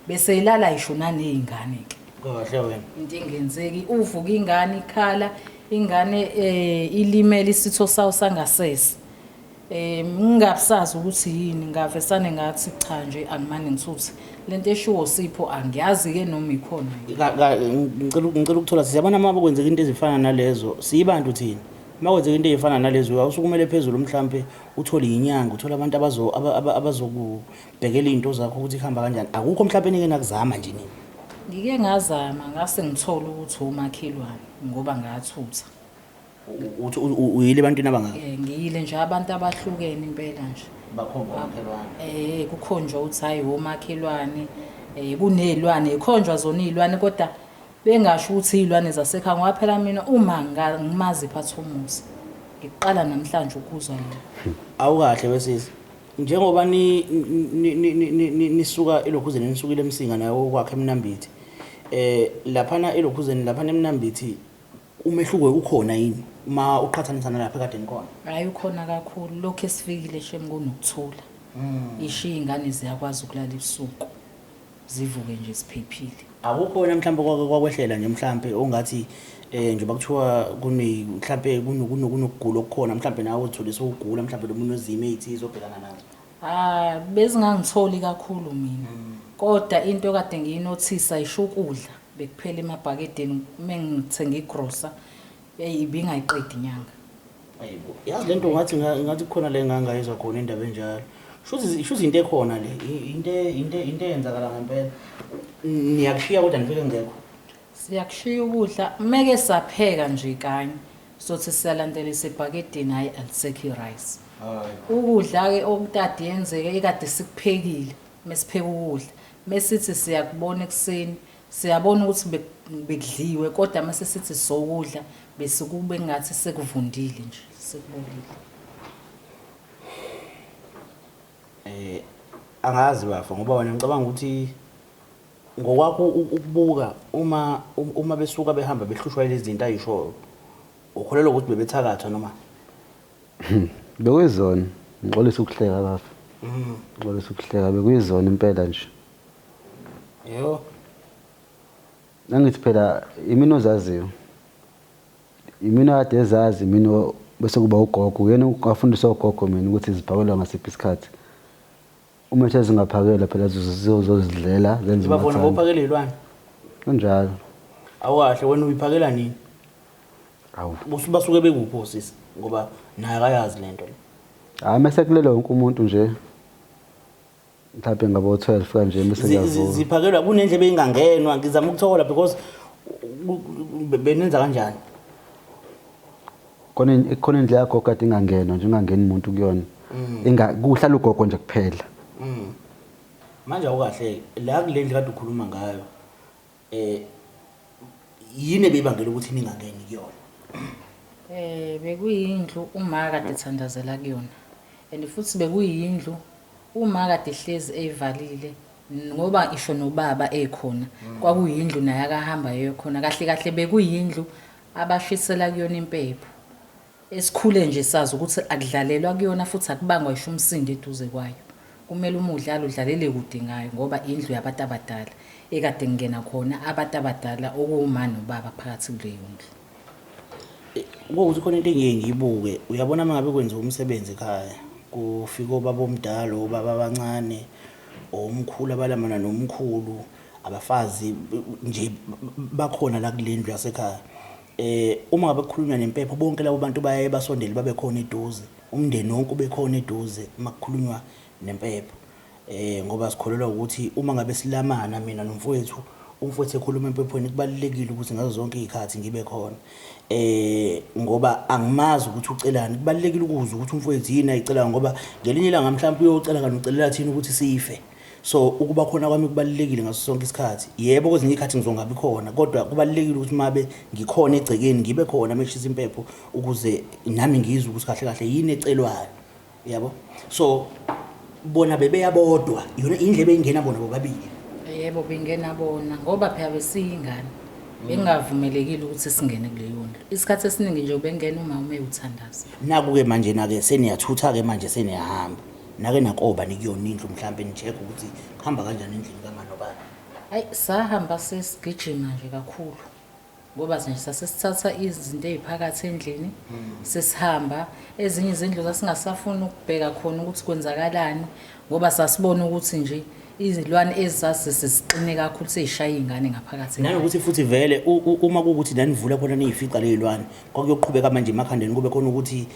bese ilala yisho naney'ngane-ke. Kahle wena. Into engenzeki uvuka ingane ikhala ingane ilimele isitho sayo sangasese. Ngingabisazi ukuthi yini ngavesane ngathi cha nje angimane ngithuthe. Lento eshiwo Sipho angiyazi-ke noma ikhona yini. Ngicela ukuthola siyabona uma kwenzeka into ezifana nalezo siyibantu thina. Uma kwenzeka into ey'fana nalezo awusukumele phezulu mhlampe uthole inyanga uthole abantu abazokubhekela iy'nto zakho ukuthi kuhamba kanjani. Akukho mhlampe enike nakuzama nje nini? Ngike ngazama ngase ngithola ukuthi omakhelwane ngoba ngathutha. Uthi uyile ebantwini abangaka? Ngiyile nje abantu abahlukene impela nje. Bakhomba omakhelwane. Kukhonjwa ukuthi hhayi omakhelwane, kuney'lwane, zikhonjwa zona iy'lwane kodwa bengasho ukuthi iy'lwane zasekhaya ngoba phela mina uma ngimazi Phathumusa ngiqala namhlanje ukuzwa lokho. Awukahle wesisi. Njengoba ni nisuka elokhuzeni nisukile eMsinga naye okwakhe eMnambithi. Laphana elokhuzeni laphana eMnambithi umehluko ukhona yini uma uqhathanisa nalapha ekade nikhona? Hhayi ukhona kakhulu lokhu esifikile shem kunokuthula. Ishiya iy'ngane ziyakwazi ukulala ebusuku zivuke nje ziphephile. Akukhona mhlawumbe kwake kwakwehlela nje mhlawumbe ongathi njengoba kuthiwa kune mhlawumbe kunokugula okukhona mhlawumbe nawe uzithole sewugula mhlawumbe noma unezimo ey'thize obhekana nazo. Ah bezingangitholi kakhulu mina. Kodwa into kade ngiyinothisa isho ukudla bekuphela emabhakedeni mengithenga igrosa hey ibingayiqedi inyanga. Ayibo yazi lento ngathi ngathi kukhona le ngangayizwa khona indaba enjalo. Shuthi into ekhona le into into into eyenzakala ngempela. Niyakushiya kodwa nifike ngekho. Siyakushiya ukudla meke sapheka nje kanye sothi siyalandela isebhakedeni hayi alisekho i-rice. Ukudla-ke okutade yenzeke ekade sikuphekile mesipheka ukudla mesithi siyakubona ekuseni siyabona ukuthi bekudliwe kodwa mase sithi sokudla bese kube ngathi sekuvundile nje sekubolile. Angazi bafo ngoba wena ngicabanga ukuthi ngokwakho ukubuka uma uma besuka behamba behlushwa lezi zinto ayishoyo ukholelwa ukuthi bebethakathwa noma? Bekuyizona, ngixolisa ukuhleka bafo. Ngixolisa ukuhleka bekuyizona impela nje. Yebo. Nangithi phela imina ozaziyo. Imina kade ezazi imina bese kuba ugogo uyena wafundisa ugogo mina ukuthi ziphakelwa ngasiphi isikhathi. Uma ethe zingaphakelwa phela zizozidlela zenze Babona umathanda. bophakela izilwane. Kanjalo. Awukahle wena uyiphakela nini? Awu. Basuke bekuphi osisi ngoba naye akayazi lento le. Hayi mase kulele wonke umuntu nje. Mhlawumbe ngabo 12 kanje bese kuyavuka. Ziphakelwa kunendlebe engangenwa ngizama ukuthola because benenza kanjani? Khona khona indlela yakho kade ingangenwa nje ungangeni umuntu kuyona. Inga kuhlala ugogo nje kuphela. Manje awukahle la kule ndlu kade ukhuluma ngayo yini ebibangela ukuthi ningangeni kuyona? Bekuyindlu uma kade ethandazela kuyona. And futhi bekuyindlu uma kade ehlezi eyivalile ngoba isho nobaba ekhona. Kwakuyindlu naye akahamba eyokhona. Kahle kahle bekuyindlu abashisela kuyona impepho. Esikhule nje sazi ukuthi akudlalelwa kuyona futhi akubangwa isho umsindo eduze kwayo. Kumele uma udlala udlalele kude ngayo ngoba indlu yabantu abadala. ekade ngingena khona abantu abadala okuwuma nobaba phakathi kuleyo ndlu. Kuwukuthi khona into engiye ngiyibuke, uyabona uma ngabe kwenziwa umsebenzi ekhaya, kufika obaba omdala, obaba abancane, omkhulu abalamana nomkhulu, abafazi nje bakhona la kule ndlu yasekhaya. Uma ngabe kukhulunywa nempepho, bonke labo bantu bayaye basondele babe khona eduze, umndeni wonke ube khona eduze uma kukhulunywa nempepho. Ngoba sikholelwa ukuthi uma ngabe silamana mina nomfowethu, umfowethu ekhuluma empephweni kubalulekile ukuthi ngazo zonke iy'khathi ngibe khona. Ngoba angimazi ukuthi ucelani, kubalulekile ukuzwa ukuthi umfowethu yini ayicelayo ngoba ngelinye ilanga mhlawumpe uyocela kanti ucelela thina ukuthi sife. So ukuba khona kwami kubalulekile ngaso sonke isikhathi. Yebo kwezinye iy'khathi ngizongabi khona kodwa kubalulekile ukuthi uma be ngikhona egcekeni ngibe khona uma kushisa impepho ukuze nami ngizwe ukuthi kahle kahle yini ecelwayo. Yabo? So bona bebeya bodwa, iyona indlu ebeyingena bona bobabili. Yebo, bengena bona ngoba phela besiyingane. Bengavumelekile ukuthi singene kuleyo ndlu. Isikhathi esiningi nje ubengena uma ume uthandaza. Naku-ke manje na-ke seniyathutha-ke manje seniyahamba. Nake nakoba nikuyona indlu mhlampe ni-check ukuthi kuhamba kanjani endlini kaManobani. Ayi sahamba sesigijima nje kakhulu. Ngoba nje sasesithatha izinto ey'phakathi endlini sesihamba, ezinye izindlu sasingasafuni ukubheka khona ukuthi kwenzakalani ngoba sasibona ukuthi nje izilwane ezazisezixine kakhulu sey'shaya iy'ngane ngaphakathi. Nanokuthi futhi vele uma kuwukuthi nanivula khona niyifica ley'lwane, kwakuyoqhubeka manje emakhandeni kube khona ukuthi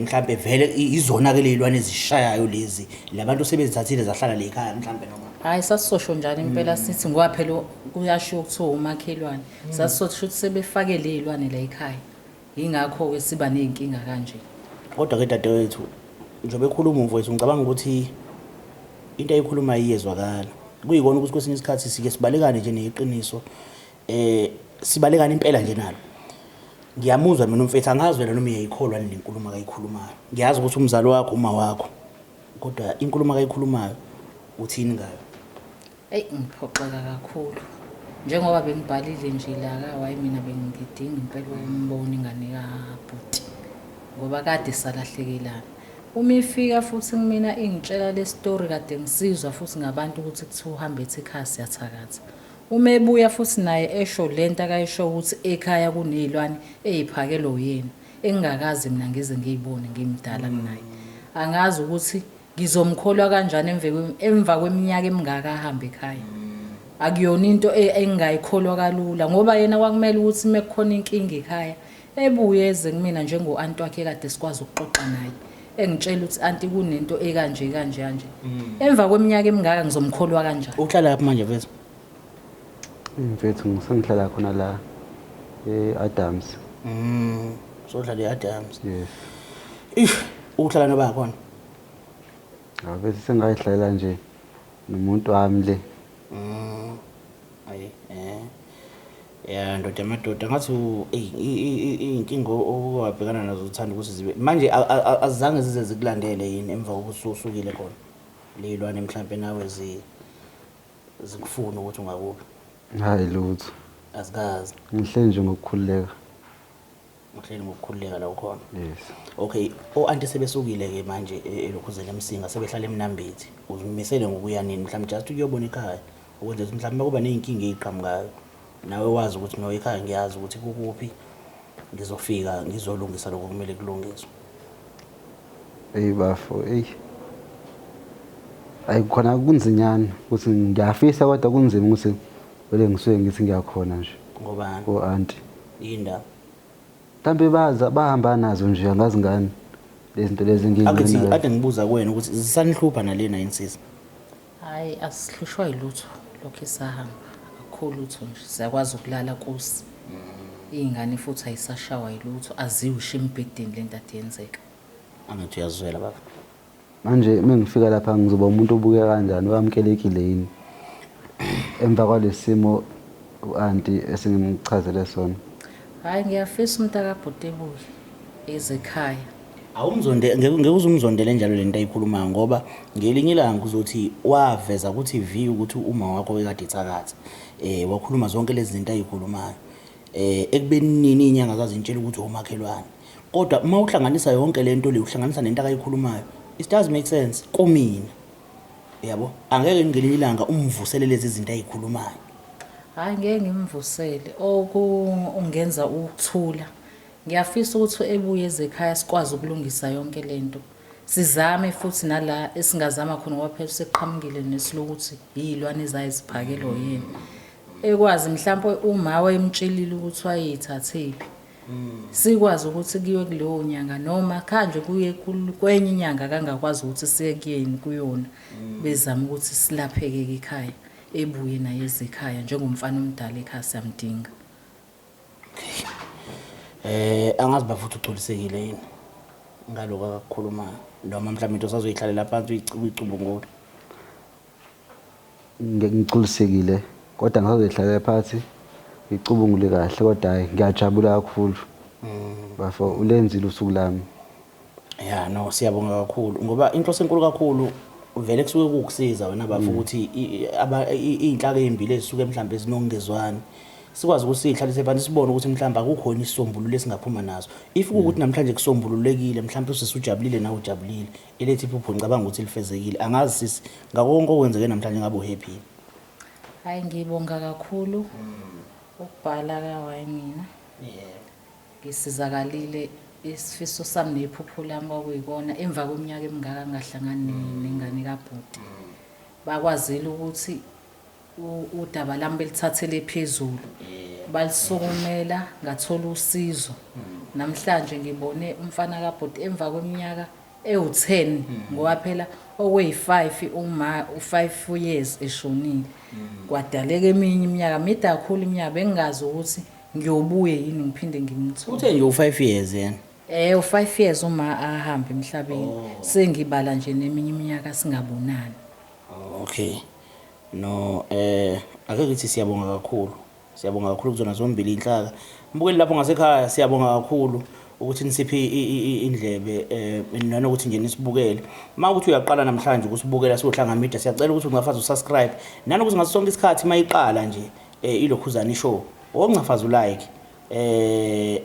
mhlampe vele izona-ke ley'lwane ezishayayo lezi, labantu sebezithathile zahlala le ekhaya mhlampe noma. Hhayi sasizosho njalo impela sithi ngoba phela kuyashiwo kuthiwa umakhelwane. Sasizosho ukuthi sebefake ley'lwane la ekhaya. Yingakho-ke siba ney'nkinga kanje. Kodwa-ke dadewethu, njengoba ekhuluma umfowethu ngicabanga ukuthi into ayikhulumayo iyezwakala. Kuyikona ukuthi kwesinye isikhathi sike sibalekane nje neqiniso, sibalekane impela nje nalo. Ngiyamuzwa mina umfethu, angazi wena noma uyayikholwa yini le nkulumo akayikhulumayo. Ngiyazi ukuthi umzali wakho uma wakho, kodwa inkulumo akayikhulumayo uthini ngayo? Eyi ngiphoxeka kakhulu. Njengoba bengibhalile nje la ka-why mina bengidinga impela ukumbona ingane kabhuti ngoba kade salahlekelana. Uma ifika futhi kumina ingitshela le story kade ngisizwa futhi ngabantu ukuthi kuthiwa uhambe ethi ekhaya siyathakatha. Uma ebuya futhi naye esho lento akayisho ukuthi ekhaya kuney'lwane ey'phakelwe uyena engingakaze mina ngize ngiyibone ngimdala kunaye. Angazi ukuthi ngizomkholwa kanjani emva kweminyaka emingaka ahambe ekhaya. Akuyona into engingayikholwa kalula ngoba yena kwakumele ukuthi uma kukhona inkinga ekhaya ebuye eze kumina njengo-anti wakhe kade sikwazi ukuxoxa naye, engitshela ukuthi anti kunento ekanje kanje kanje. Emva kweminyaka emingaka ngizomkholwa kanjani? Uhlala laphi manje mfethu? Mfethu ngisengihlala khona la e-Adams. Sohlala e-Adams. Yes. Ish, uhlala noba khona? Bese sengayihlalela nje nomuntu wami le. Ayi Ya ndoda yamadoda ngathi iy'nkinga owabhekana nazo uthanda ukuthi zibe manje azizange zize zikulandele yini emva kokuthi usukile khona ley'lwane mhlampe nawe zikufuna ukuthi ungakuphi? Hhayi lutho. Azikaze. Ngihleli nje ngokukhululeka. Uhleli ngokukhululeka la ukhona. Yes. Okay, o-anti sebesukile-ke manje elokhuzeni eMsinga sebehlala eMnambithi. Uzimisele ngokuya nini mhlawumbe just ukuyobona ekhaya ukwenza ukuthi mhlawumbe kuba ney'nkinga ey'qhamukayo nawe wazi ukuthi no ekhaya ngiyazi ukuthi kukuphi ngizofika ngizolungisa lokho kumele kulungiswe. Eyi bafo, eyi. Ayi khona kunzinyana ukuthi ngiyafisa kodwa kunzima ukuthi vele ngisuke ngithi ngiyakhona nje. Ngobani? Ko-anti. Yindaba? Mhlampe baza bahamba nazo nje angazi ngani lezi zinto lezi Angithi engiy'nqenayo. ade ngibuza kuwena ukuthi zisanihlupha nalena yini sisi? Hhayi asihlushwa yilutho lokhu esahamba, akukho lutho nje siyakwazi ukulala kusi. Iy'ngane futhi ayisashawa yilutho, aziwisho embhedeni lento ade yenzeka. Angithi uyazizwela baba. Manje uma ngifika lapha ngizoba umuntu obukeka kanjani, wamukelekile yini? Emva kwalesi simo u-anti esengimchazele sona. Hhayi ngiyafisa umntakabhuti ebuye eze ekhaya. Awumzonde ngeke uze umzondele njalo lento ayikhulumayo ngoba ngelinye ilanga uzothi waveza ku-TV ukuthi uma wakho wekade ethakatha. Wakhuluma zonke lezi zinto ayikhulumayo. Ekubeni nini iy'nyanga zazintshela ukuthi omakhelwane. Kodwa uma uhlanganisa yonke lento le uhlanganisa nento akayikhulumayo, it does make sense kumina. Uyabo, angeke ngelinye ilanga umvusele lezi zinto ayikhulumayo. Hhayi, ngeke ngimvusele. Okungenza ukuthula. Ngiyafisa ukuthi ebuye eze ekhaya sikwazi ukulungisa yonke le nto. Sizame futhi nala esingazama khona ngoba phela useqhamukile nesilokuthi iy'lwane ezaye ziphakelwe uyena. Ekwazi mhlampe uma wayemtshelile ukuthi wayeyithathephi. Sikwazi ukuthi kuyiwe kuleyo nyanga noma khanjwe kuye kwenye inyanga kangakwazi ukuthi siye kuyeni kuyona. Bezama ukuthi silapheke-ke ekhaya. Ebuye naye eze ekhaya njengomfana omdala ekhaya siyamdinga. Angazi ba futhi ugculisekile yini ngaloko akakukhulumayo noma mhlawumbe into osazoyihlalela phansi uyicubungule. Ngigculisekile kodwa ngisazoyihlalela phansi ngicubungule kahle kodwa hhayi ngiyajabula kakhulu. Bafo ulenzile usuku lami. Ya no, siyabonga kakhulu ngoba inhloso enkulu kakhulu vele kusuke kuwukusiza wena bafo ukuthi iy'nhlaka ey'mbili ezisuke mhlawumbe zinokungezwani sikwazi ukuthi siyihlalise phansi sibone ukuthi mhlawumbe akukhona isisombululo esingaphuma naso. If kuwukuthi namhlanje kusombululekile mhlawumbe usisujabulile nawe ujabulile, elethu iphupho ngicabanga ukuthi lifezekile. Angazi sisi, ngakho konke okwenzeke namhlanje ngabe uhappy? Hhayi, ngibonga kakhulu ukubhala kaWhy Mina. Ngisizakalile, isifiso sami nephupho lami kwakuyikona emva kweminyaka emingaka ngingahlangani nengane kabhuti. Bakwazile ukuthi udaba lami belithathele phezulu, balisukumela, ngathola usizo. Namhlanje ngibone umfana kabhuti emva kweminyaka ewu-10, ngoba phela okuyi-5 uma u-5 years eshonile. Kwadaleka eminye iminyaka, mide kakhulu iminyaka, bengingazi ukuthi ngiyobuye yini ngiphinde ngimthole. Uthe nje u-5 years yena? U-5 years uma ahamba emhlabeni. Sengibala nje neminye iminyaka singabonani. Okay. No, ake ngithi siyabonga kakhulu. Siyabonga kakhulu kuzona zombili inhlaka. Mbukeli lapho ngasekhaya, siyabonga kakhulu ukuthi nisiphe indlebe nanokuthi nje nisibukele. Uma ukuthi uyaqala namhlanje ukusibukela siwoHlanga Media, siyacela ukuthi ungafaze usubscribe. Nanokuthi ngaso sonke isikhathi mayiqala nje ilokhuzana ishow, ongafaze ulike.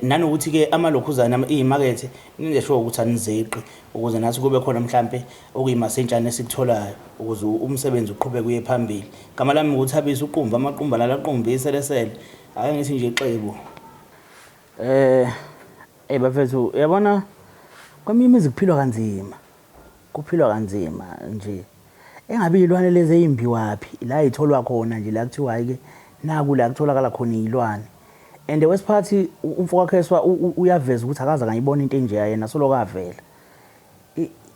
Nanokuthi ke amalokhuzana izimakethe ninze sure ukuthi anizeqi ukuze nathi kube khona mhlambe okuyimasentshana esikutholayo ukuze umsebenzi uqhubeke uye phambili. Igama lami nguThabiso uQumba, amaqumba lala qumbi iselesele. Ake ngithi nje xebu. Bafethu, uyabona kweminye imizi kuphilwa kanzima. Kuphilwa kanzima nje. Engabe izilwane lezi ezimbiwaphi la itholwa khona nje la kuthiwa hayi ke naku la kutholakala khona izilwane. And wesiphathi umfo kaKheswa uyaveza ukuthi akaze akayibona into enjeya yena solo kavela.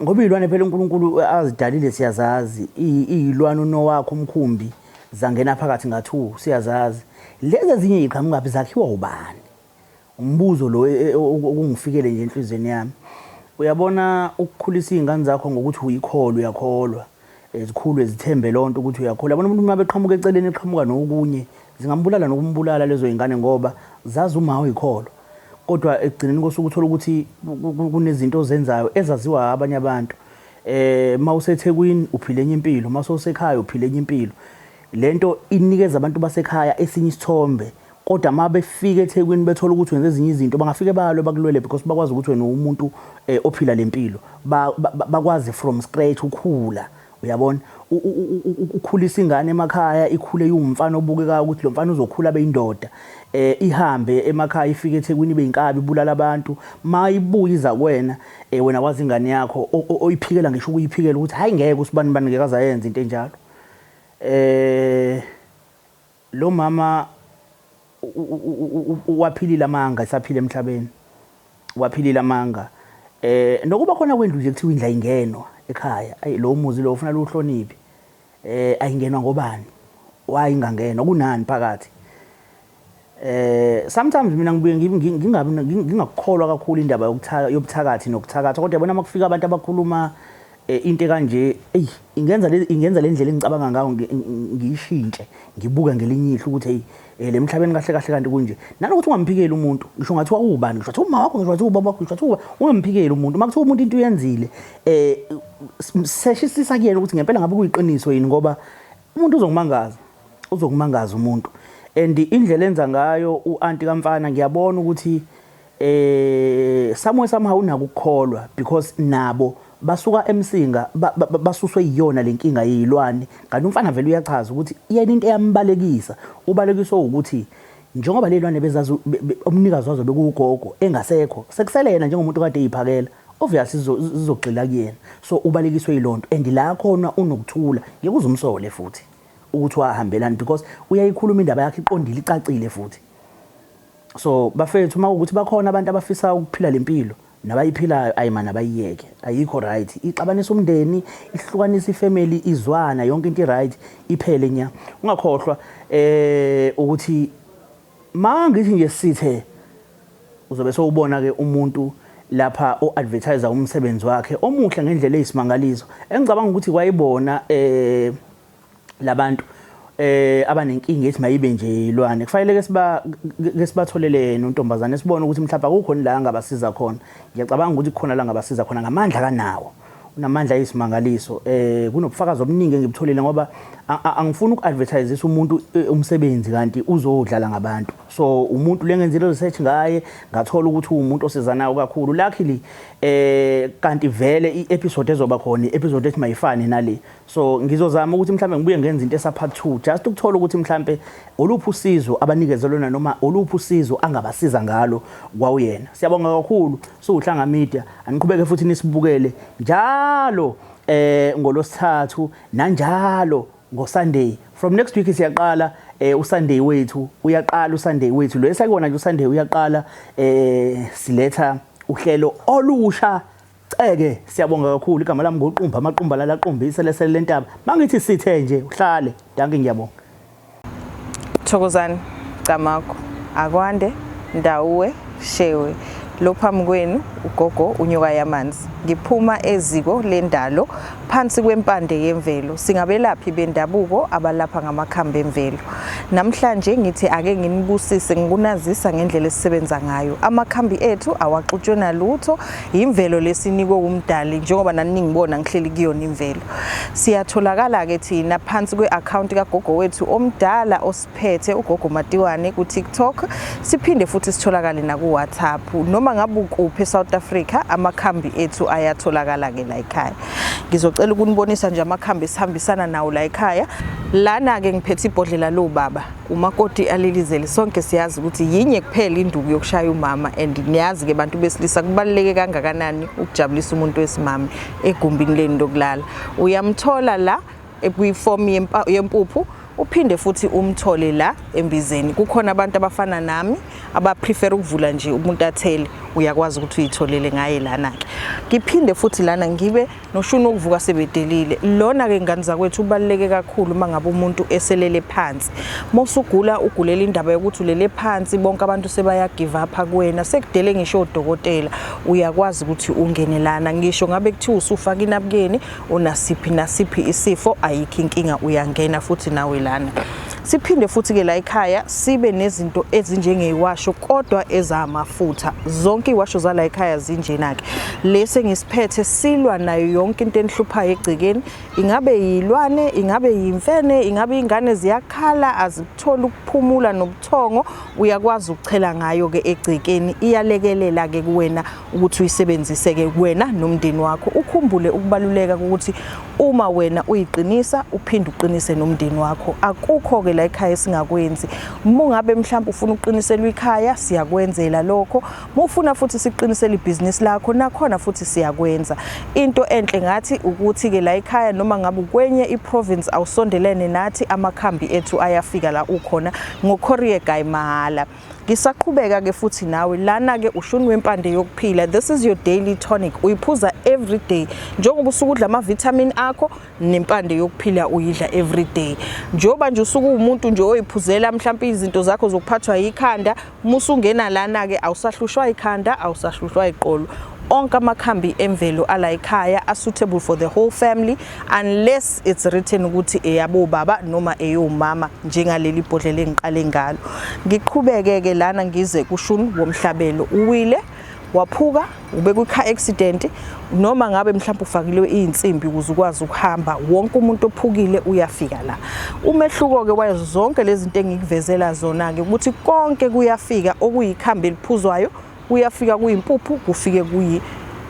Ngoba izilwane phela uNkulunkulu azidalile siyazazi, izilwane uNowakho umkhumbi zangena phakathi nga2 siyazazi. Lezi ezinye iziqhamukaphi zakhiwa ubani? Umbuzo lo okungifikele nje enhlizweni yami. Uyabona ukukhulisa izingane zakho ngokuthi uyikholwa, uyakholwa. Ezikhulu ezithembe lonto ukuthi uyakholwa. Yabona umuntu uma beqhamuka eceleni eqhamuka nokunye, zingambulala nokumbulala lezo zingane ngoba zazi uma uyikholwa. Kodwa ekugcineni kosuku uthola ukuthi kunezinto ozenzayo ezaziwa abanye abantu. MawuseThekwini uphila enye impilo, mawusekhaya uphila enye impilo. Lento inikeza abantu basekhaya esinye isithombe. Kodwa uma befika eThekwini bethola ukuthi wenza ezinye izinto, bangafike balwe bakulwele because bakwazi ukuthi wena umuntu ophila lempilo. Bakwazi from scratch ukhula, uyabona? Ukhulisa ingane emakhaya ikhule iwumfana obukekayo ukuthi lo mfana uzokhula abe indoda. Ihambe emakhaya ifike eThekwini ibe inkabi ibulala abantu. Mayibuya iza kuwena, wena wazi ingane yakho oyiphikela ngisho ukuyiphikela ukuthi hayi ngeke usibani bani ngeke azayenza into enjalo. Lo mama waphilile amanga esaphila emhlabeni. Waphilile amanga. Nokuba khona kwendlu nje kuthiwa indlu ayingenwa ekhaya. Ayi lo muzi lo ufuna luhloniphe. Ayingenwa ngobani? Why ingangenwa? Kunani phakathi? Sometimes mina ngibuye ngingabi ngingakukholwa kakhulu indaba yobuthakathi nokuthakatha, kodwa yabona makufika abantu abakhuluma into kanje, ey ingenza le, ingenza le ndlela engicabanga ngayo ngiyishintshe, ngibuke ngelinye ihlo ukuthi hey, le emhlabeni kahle kahle kanti kunje. Nanokuthi ungamphikeli umuntu, ngisho ngathiwa ubani, ngisho ngathiwa umama wakho, ngisho ngathiwa ubaba wakho, ngisho ngathiwa ungamphikeli umuntu. Uma kuthiwa umuntu into uyenzile, seshisisa kuyena ukuthi ngempela ngabe kuyiqiniso yini, ngoba umuntu uzokumangaza, uzokumangaza umuntu. And indlela enza ngayo uanti kaMfana ngiyabona ukuthi somewhere somehow unako ukukholwa because nabo Basuka eMsinga basuswe yiyona lenkinga yezilwane. Kanti umfana vele uyachaza ukuthi yena into eyambalekisa, ubalekiswe ukuthi njengoba lezilwane bezazi umnikazi wazo bekuwugogo engasekho, sekusele yena njengomuntu kade eyiphakela, obviously zizogxila kuyena. So ubalekiswe yilonto, and la khona unokuthula, ngeke uzumsole futhi ukuthi wahambelani, because uyayikhuluma indaba yakhe iqondile, icacile futhi. So bafethu, uma ukuthi bakhona abantu abafisa ukuphila lempilo nabayiphilayo, ayi man, abayiyeke, ayikho right. Ixabanisa umndeni, ihlukanisa ifamily, izwana yonke into i-right iphele nya. Ungakhohlwa ukuthi mangithi nje sithe uzobe sowubona ke umuntu lapha o-advertise umsebenzi wakhe omuhle ngendlela eyisimangaliso, engicabanga ukuthi kwayibona labantu abanenkinga ethi mayibe nje ilwane, kufanele ke siba ke sibatholele nontombazane, sibone ukuthi mhlawumbe akukho la angabasiza khona. Ngiyacabanga ukuthi kukhona la angabasiza khona ngamandla kanawo, unamandla ayisimangaliso. Kunobufakazi obuningi engibutholile, ngoba angifuni uku-advertisisa umuntu umsebenzi kanti uzodlala ngabantu. So umuntu lengenzile research ngaye, ngathola ukuthi uwumuntu osizanayo kakhulu, luckily kanti vele i-episode ezoba khona i-episode ethi mayifane nale. So ngizozama ukuthi mhlambe ngibuye ngenze into esa part 2, just ukuthola ukuthi mhlambe oluphi usizo abanikeze lona noma oluphi usizo angabasiza ngalo kwawuyena. Siyabonga kakhulu siwuHlanga Media, aniqhubeke futhi nisibukele njalo ngolosithathu nanjalo ngoSunday. From next week siyaqala uSunday wethu, uyaqala uSunday wethu lo esakubona nje, uSunday uyaqala, siletha uhlelo olusha ceke. Siyabonga kakhulu. Igama lami nguQumba amaqumba lalaqumba iselesele lentaba. Mangithi sithe nje uhlale. Dankie, ngiyabonga. Thokozani, Camagu, akwande, Ndawuwe, Shewe. Lo phambi kwenu ugogo uNyoka Yamanzi. Ngiphuma eziko lendalo phansi kwempande yemvelo. Singabelaphi bendabuko abalapha ngamakhambi emvelo. Namhlanje ngithi ake nginibusise ngikunazisa ngendlela esisebenza ngayo. Amakhambi ethu awaxutshwe nalutho, imvelo lesinikwe umdali, njengoba nani ningibona ngihleli kuyona imvelo. Siyatholakala ke thina phansi kwe-account kagogo wethu omdala osiphethe, ugogo Matiwane, ku TikTok. Siphinde futhi sitholakale na ku WhatsApp. Noma ngabe ukuphi eSouth Africa, amakhambi ethu ayatholakala ke la ekhaya. Ngizocela ukunibonisa nje amakhambi esihambisana nawo la ekhaya. Lana ke ngiphethe ibhodlela lobaba umakoti alilizele. Sonke siyazi ukuthi yinye kuphela induku yokushaya umama, and niyazi ke bantu besilisa kubaluleke kangakanani ukujabulisa umuntu wesimame egumbini leni lokulala. Uyamthola la kwifomu yempuphu, uphinde futhi umthole la embizeni. Kukhona abantu abafana nami abaprefer ukuvula nje umuntu athele, uyakwazi ukuthi uyitholele ngaye lana ke. Ngiphinde futhi lana ngibe noshuni wokuvuka sebedelile. Lona ke, ngane zakwethu, ubaluleke kakhulu uma ngabe umuntu eselele phansi. Mosugula, ugulela indaba yokuthi ulele phansi, bonke abantu sebaya give up kuwena, sekudele ngisho odokotela, uyakwazi ukuthi ungene lana. Ngisho ngabe kuthiwa usufaka inabukeni, unasiphi nasiphi isifo, ayikho inkinga, uyangena futhi nawe lana. Siphinde futhi ke la ekhaya sibe nezinto ezinjengeyiwasho kodwa ezamafutha. Zonke iwasho zala ekhaya zinjena ke. Lesi engisiphethe silwa nayo yonke into enihluphayo egcekeni, ingabe yilwane, ingabe yimfene, ingabe ingane ziyakhala, azikutholi ukuphumula nobuthongo, uyakwazi ukuchela ngayo ke egcekeni. Iyalekelela ke kuwena ukuthi uyisebenzise ke wena nomndeni wakho. Ukhumbule ukubaluleka ukuthi uma wena uyiqinisa, uphinde uqinise nomndeni wakho. Akukho ke la ekhaya esingakwenzi. Uma ungabe mhlawumbe ufuna ukuqiniselwa ikhaya, siyakwenzela lokho. Uma ufuna futhi siqinisele ibhizinisi lakho, nakhona futhi siyakwenza. Into enhle ngathi ukuthi ke la ekhaya, noma ngabe ukwenye iprovince, awusondelene nathi, amakhambi ethu ayafika la ukhona ngo-courier guy mahhala. Ngisaqhubeka ke futhi nawe lana ke ushuni wempande yokuphila. This is your daily tonic, uyiphuza every day njengoba usuke udla ama-vitamin akho, nempande yokuphila uyidla every day. Njengoba nje usuke uwumuntu nje oyiphuzela mhlawumbe izinto zakho zokuphathwa yikhanda, uma usungena lana ke awusahlushwa ikhanda, awusahlushwa iqolo. Onke amakhambi emvelo ala ekhaya are suitable for the whole family, unless it's written ukuthi eyabobaba noma eyomama, njengaleli bhodlela engiqale ngalo. Ngiqhubeke ke lana ngize kushuni womhlabelo. Uwile, waphuka, ube kwi-car accident, noma ngabe mhlawumbe ufakile iy'nsimbi ukuze ukwazi ukuhamba, wonke umuntu ophukile uyafika la. Umehluko-ke wazo zonke lezi zinto engikuvezela zona-ke ukuthi konke kuyafika okuyikhambi eliphuzwayo, kuyafika kuyimpuphu, kufike kuyi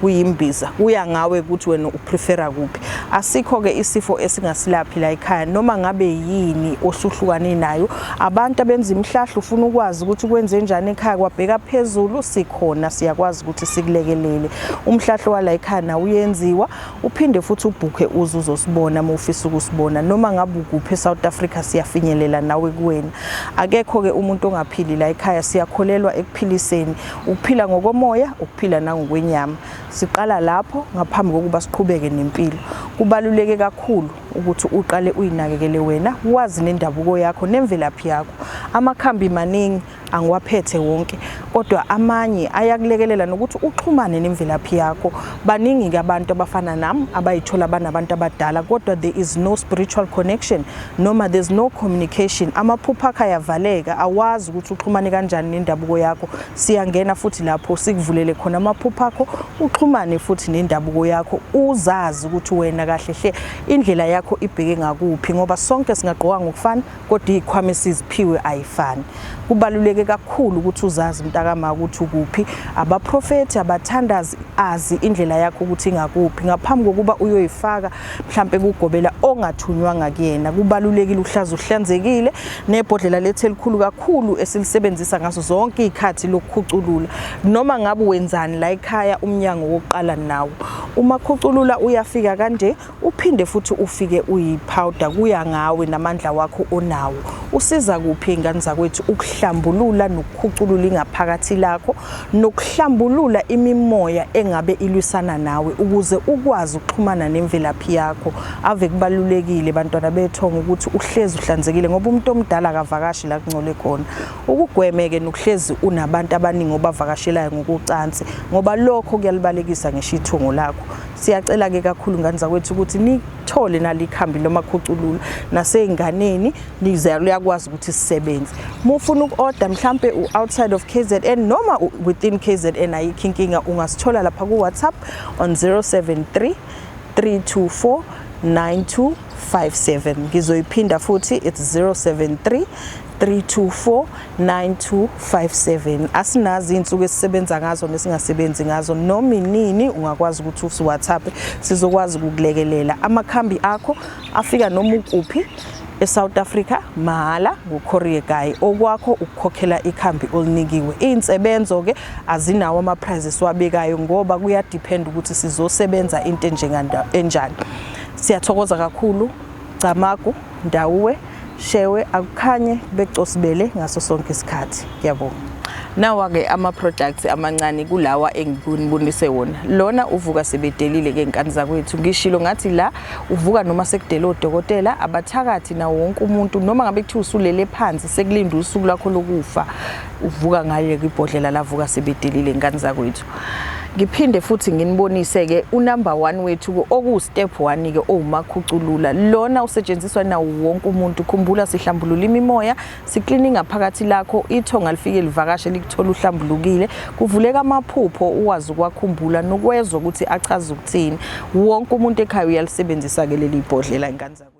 Kuyimbiza, kuya ngawe ukuthi wena uprefera kuphi. Asikho-ke isifo esingasilaphi la ekhaya, noma ngabe yini osuhlukane nayo. Abantu abenza imihlahlo, ufuna ukwazi ukuthi kwenze njani ekhaya, kwabheka phezulu, sikhona, siyakwazi ukuthi sikulekelele. Umhlahlo wala ekhaya nawo uyenziwa, uphinde futhi ubhukhe uze uzosibona uma ufisa ukusibona. Noma ngabe ukuphi eSouth Africa, siyafinyelela nawe kuwena. Akekho-ke umuntu ongaphili la ekhaya. Siyakholelwa ekuphiliseni, ukuphila ngokomoya, ukuphila nangokwenyama. Siqala lapho ngaphambi kokuba siqhubeke nempilo. Kubaluleke kakhulu ukuthi uqale uyinakekele wena, wazi nendabuko yakho nemvelaphi yakho. Amakhambi maningi, angiwaphethe wonke, kodwa amanye ayakulekelela nokuthi uxhumane nemvelaphi yakho. Baningi-ke abantu abafana nami abayithola banabantu abadala, kodwa there is no spiritual connection noma there's no communication. Amaphupho akho ayavaleka, awazi ukuthi uxhumane kanjani nendabuko yakho. Siyangena futhi lapho sikuvulele khona amaphupho akho, uxhumane futhi nendabuko yakho, uzazi ukuthi wena kahle hle indlela yakho ibheke ngakuphi, ngoba sonke singagqoka ngokufana, kodwa iy'khwama esiziphiwe ayifani. Kubaluleke kakhulu ukuthi uzazi, mntakama, ukuthi ukuphi. Abaprofethi, abathandazi, azi indlela yakho ukuthi ingakuphi ngaphambi kokuba uyoyifaka mhlampe kugobela ongathunywanga kuyena. Kubalulekile uhlaza uhlanzekile. Nebhodlela lethu elikhulu kakhulu esilisebenzisa ngazo zonke iy'khathi lokukhuculula, noma ngabe wenzani la ekhaya, umnyango wokuqala nawo umakhuculula uyafika kanje, uphinde futhi ufike uyi-powder, kuya ngawe namandla wakho onawo. Usiza kuphi, ey'ngane zakwethu? Ukuhlambulula nokukhuculula ingaphakathi lakho, nokuhlambulula imimoya engabe ilwisana nawe, ukuze ukwazi ukuxhumana nemvelaphi yakho. Ave kubalulekile, bantwana bethongo, ukuthi uhlezi uhlanzekile, ngoba umuntu omdala akavakashi la kungcole khona. Ukugweme-ke nokuhlezi unabantu abaningi obavakashelayo ngokucansi, ngoba lokho kuyalibalekisa ngisho ithungo lakho. Siyacela-ke kakhulu, ngane zakwethu, ukuthi nithole nalikhambi lomakhuculula nasey'nganeni, liyakwazi ukuthi sisebenze. Uma ufuna uku-order mhlampe u-outside of KZN noma within KZN, ayikho inkinga, ungasithola lapha ku-WhatsApp on 073 324 9257. Ngizoyiphinda futhi, it's 073 324 9257. Asinazi iy'nsuku esisebenza ngazo nesingasebenzi ngazo. Noma inini ungakwazi ukuthi usi-WhatsApp, sizokwazi ukukulekelela. Amakhambi akho afika noma ukuphi eSouth Africa mahhala ngo-courier guy. Okwakho ukukhokhela ikhambi olinikiwe. Iy'nsebenzo ke azinawo ama-prices esiwabekayo, ngoba kuyadepend ukuthi sizosebenza into enjani. Siyathokoza kakhulu. Camagu, ndawuwe shewe, akukhanye becosibele ngaso sonke isikhathi. Ngiyabonga. Nawa-ke ama-products amancane kulawa engikunibonise wona. Lona uvuka sebedelile ke, nkani zakwethu. Ngishilo ngathi la uvuka noma sekudele odokotela, abathakathi, nawo wonke umuntu, noma ngabe kuthiwa usulele phansi sekulinda usuku lwakho lokufa, uvuka ngaye kwibhodlela lavuka sebedelile, nkani zakwethu. Ngiphinde futhi nginibonise-ke unumber 1 wethu, okuwu-step 1-ke, owumakhuculula. Lona usetshenziswa nawo wonke umuntu. Khumbula, sihlambulula imimoya, siklini ngaphakathi lakho, ithonga lifike livakashe likuthola uhlambulukile, kuvuleka amaphupho, uwazi ukwakhumbula nokwezwa ukuthi achaza ukuthini. Wonke umuntu ekhaya uyalisebenzisa-ke leli bhodlela, ingane zakwethu.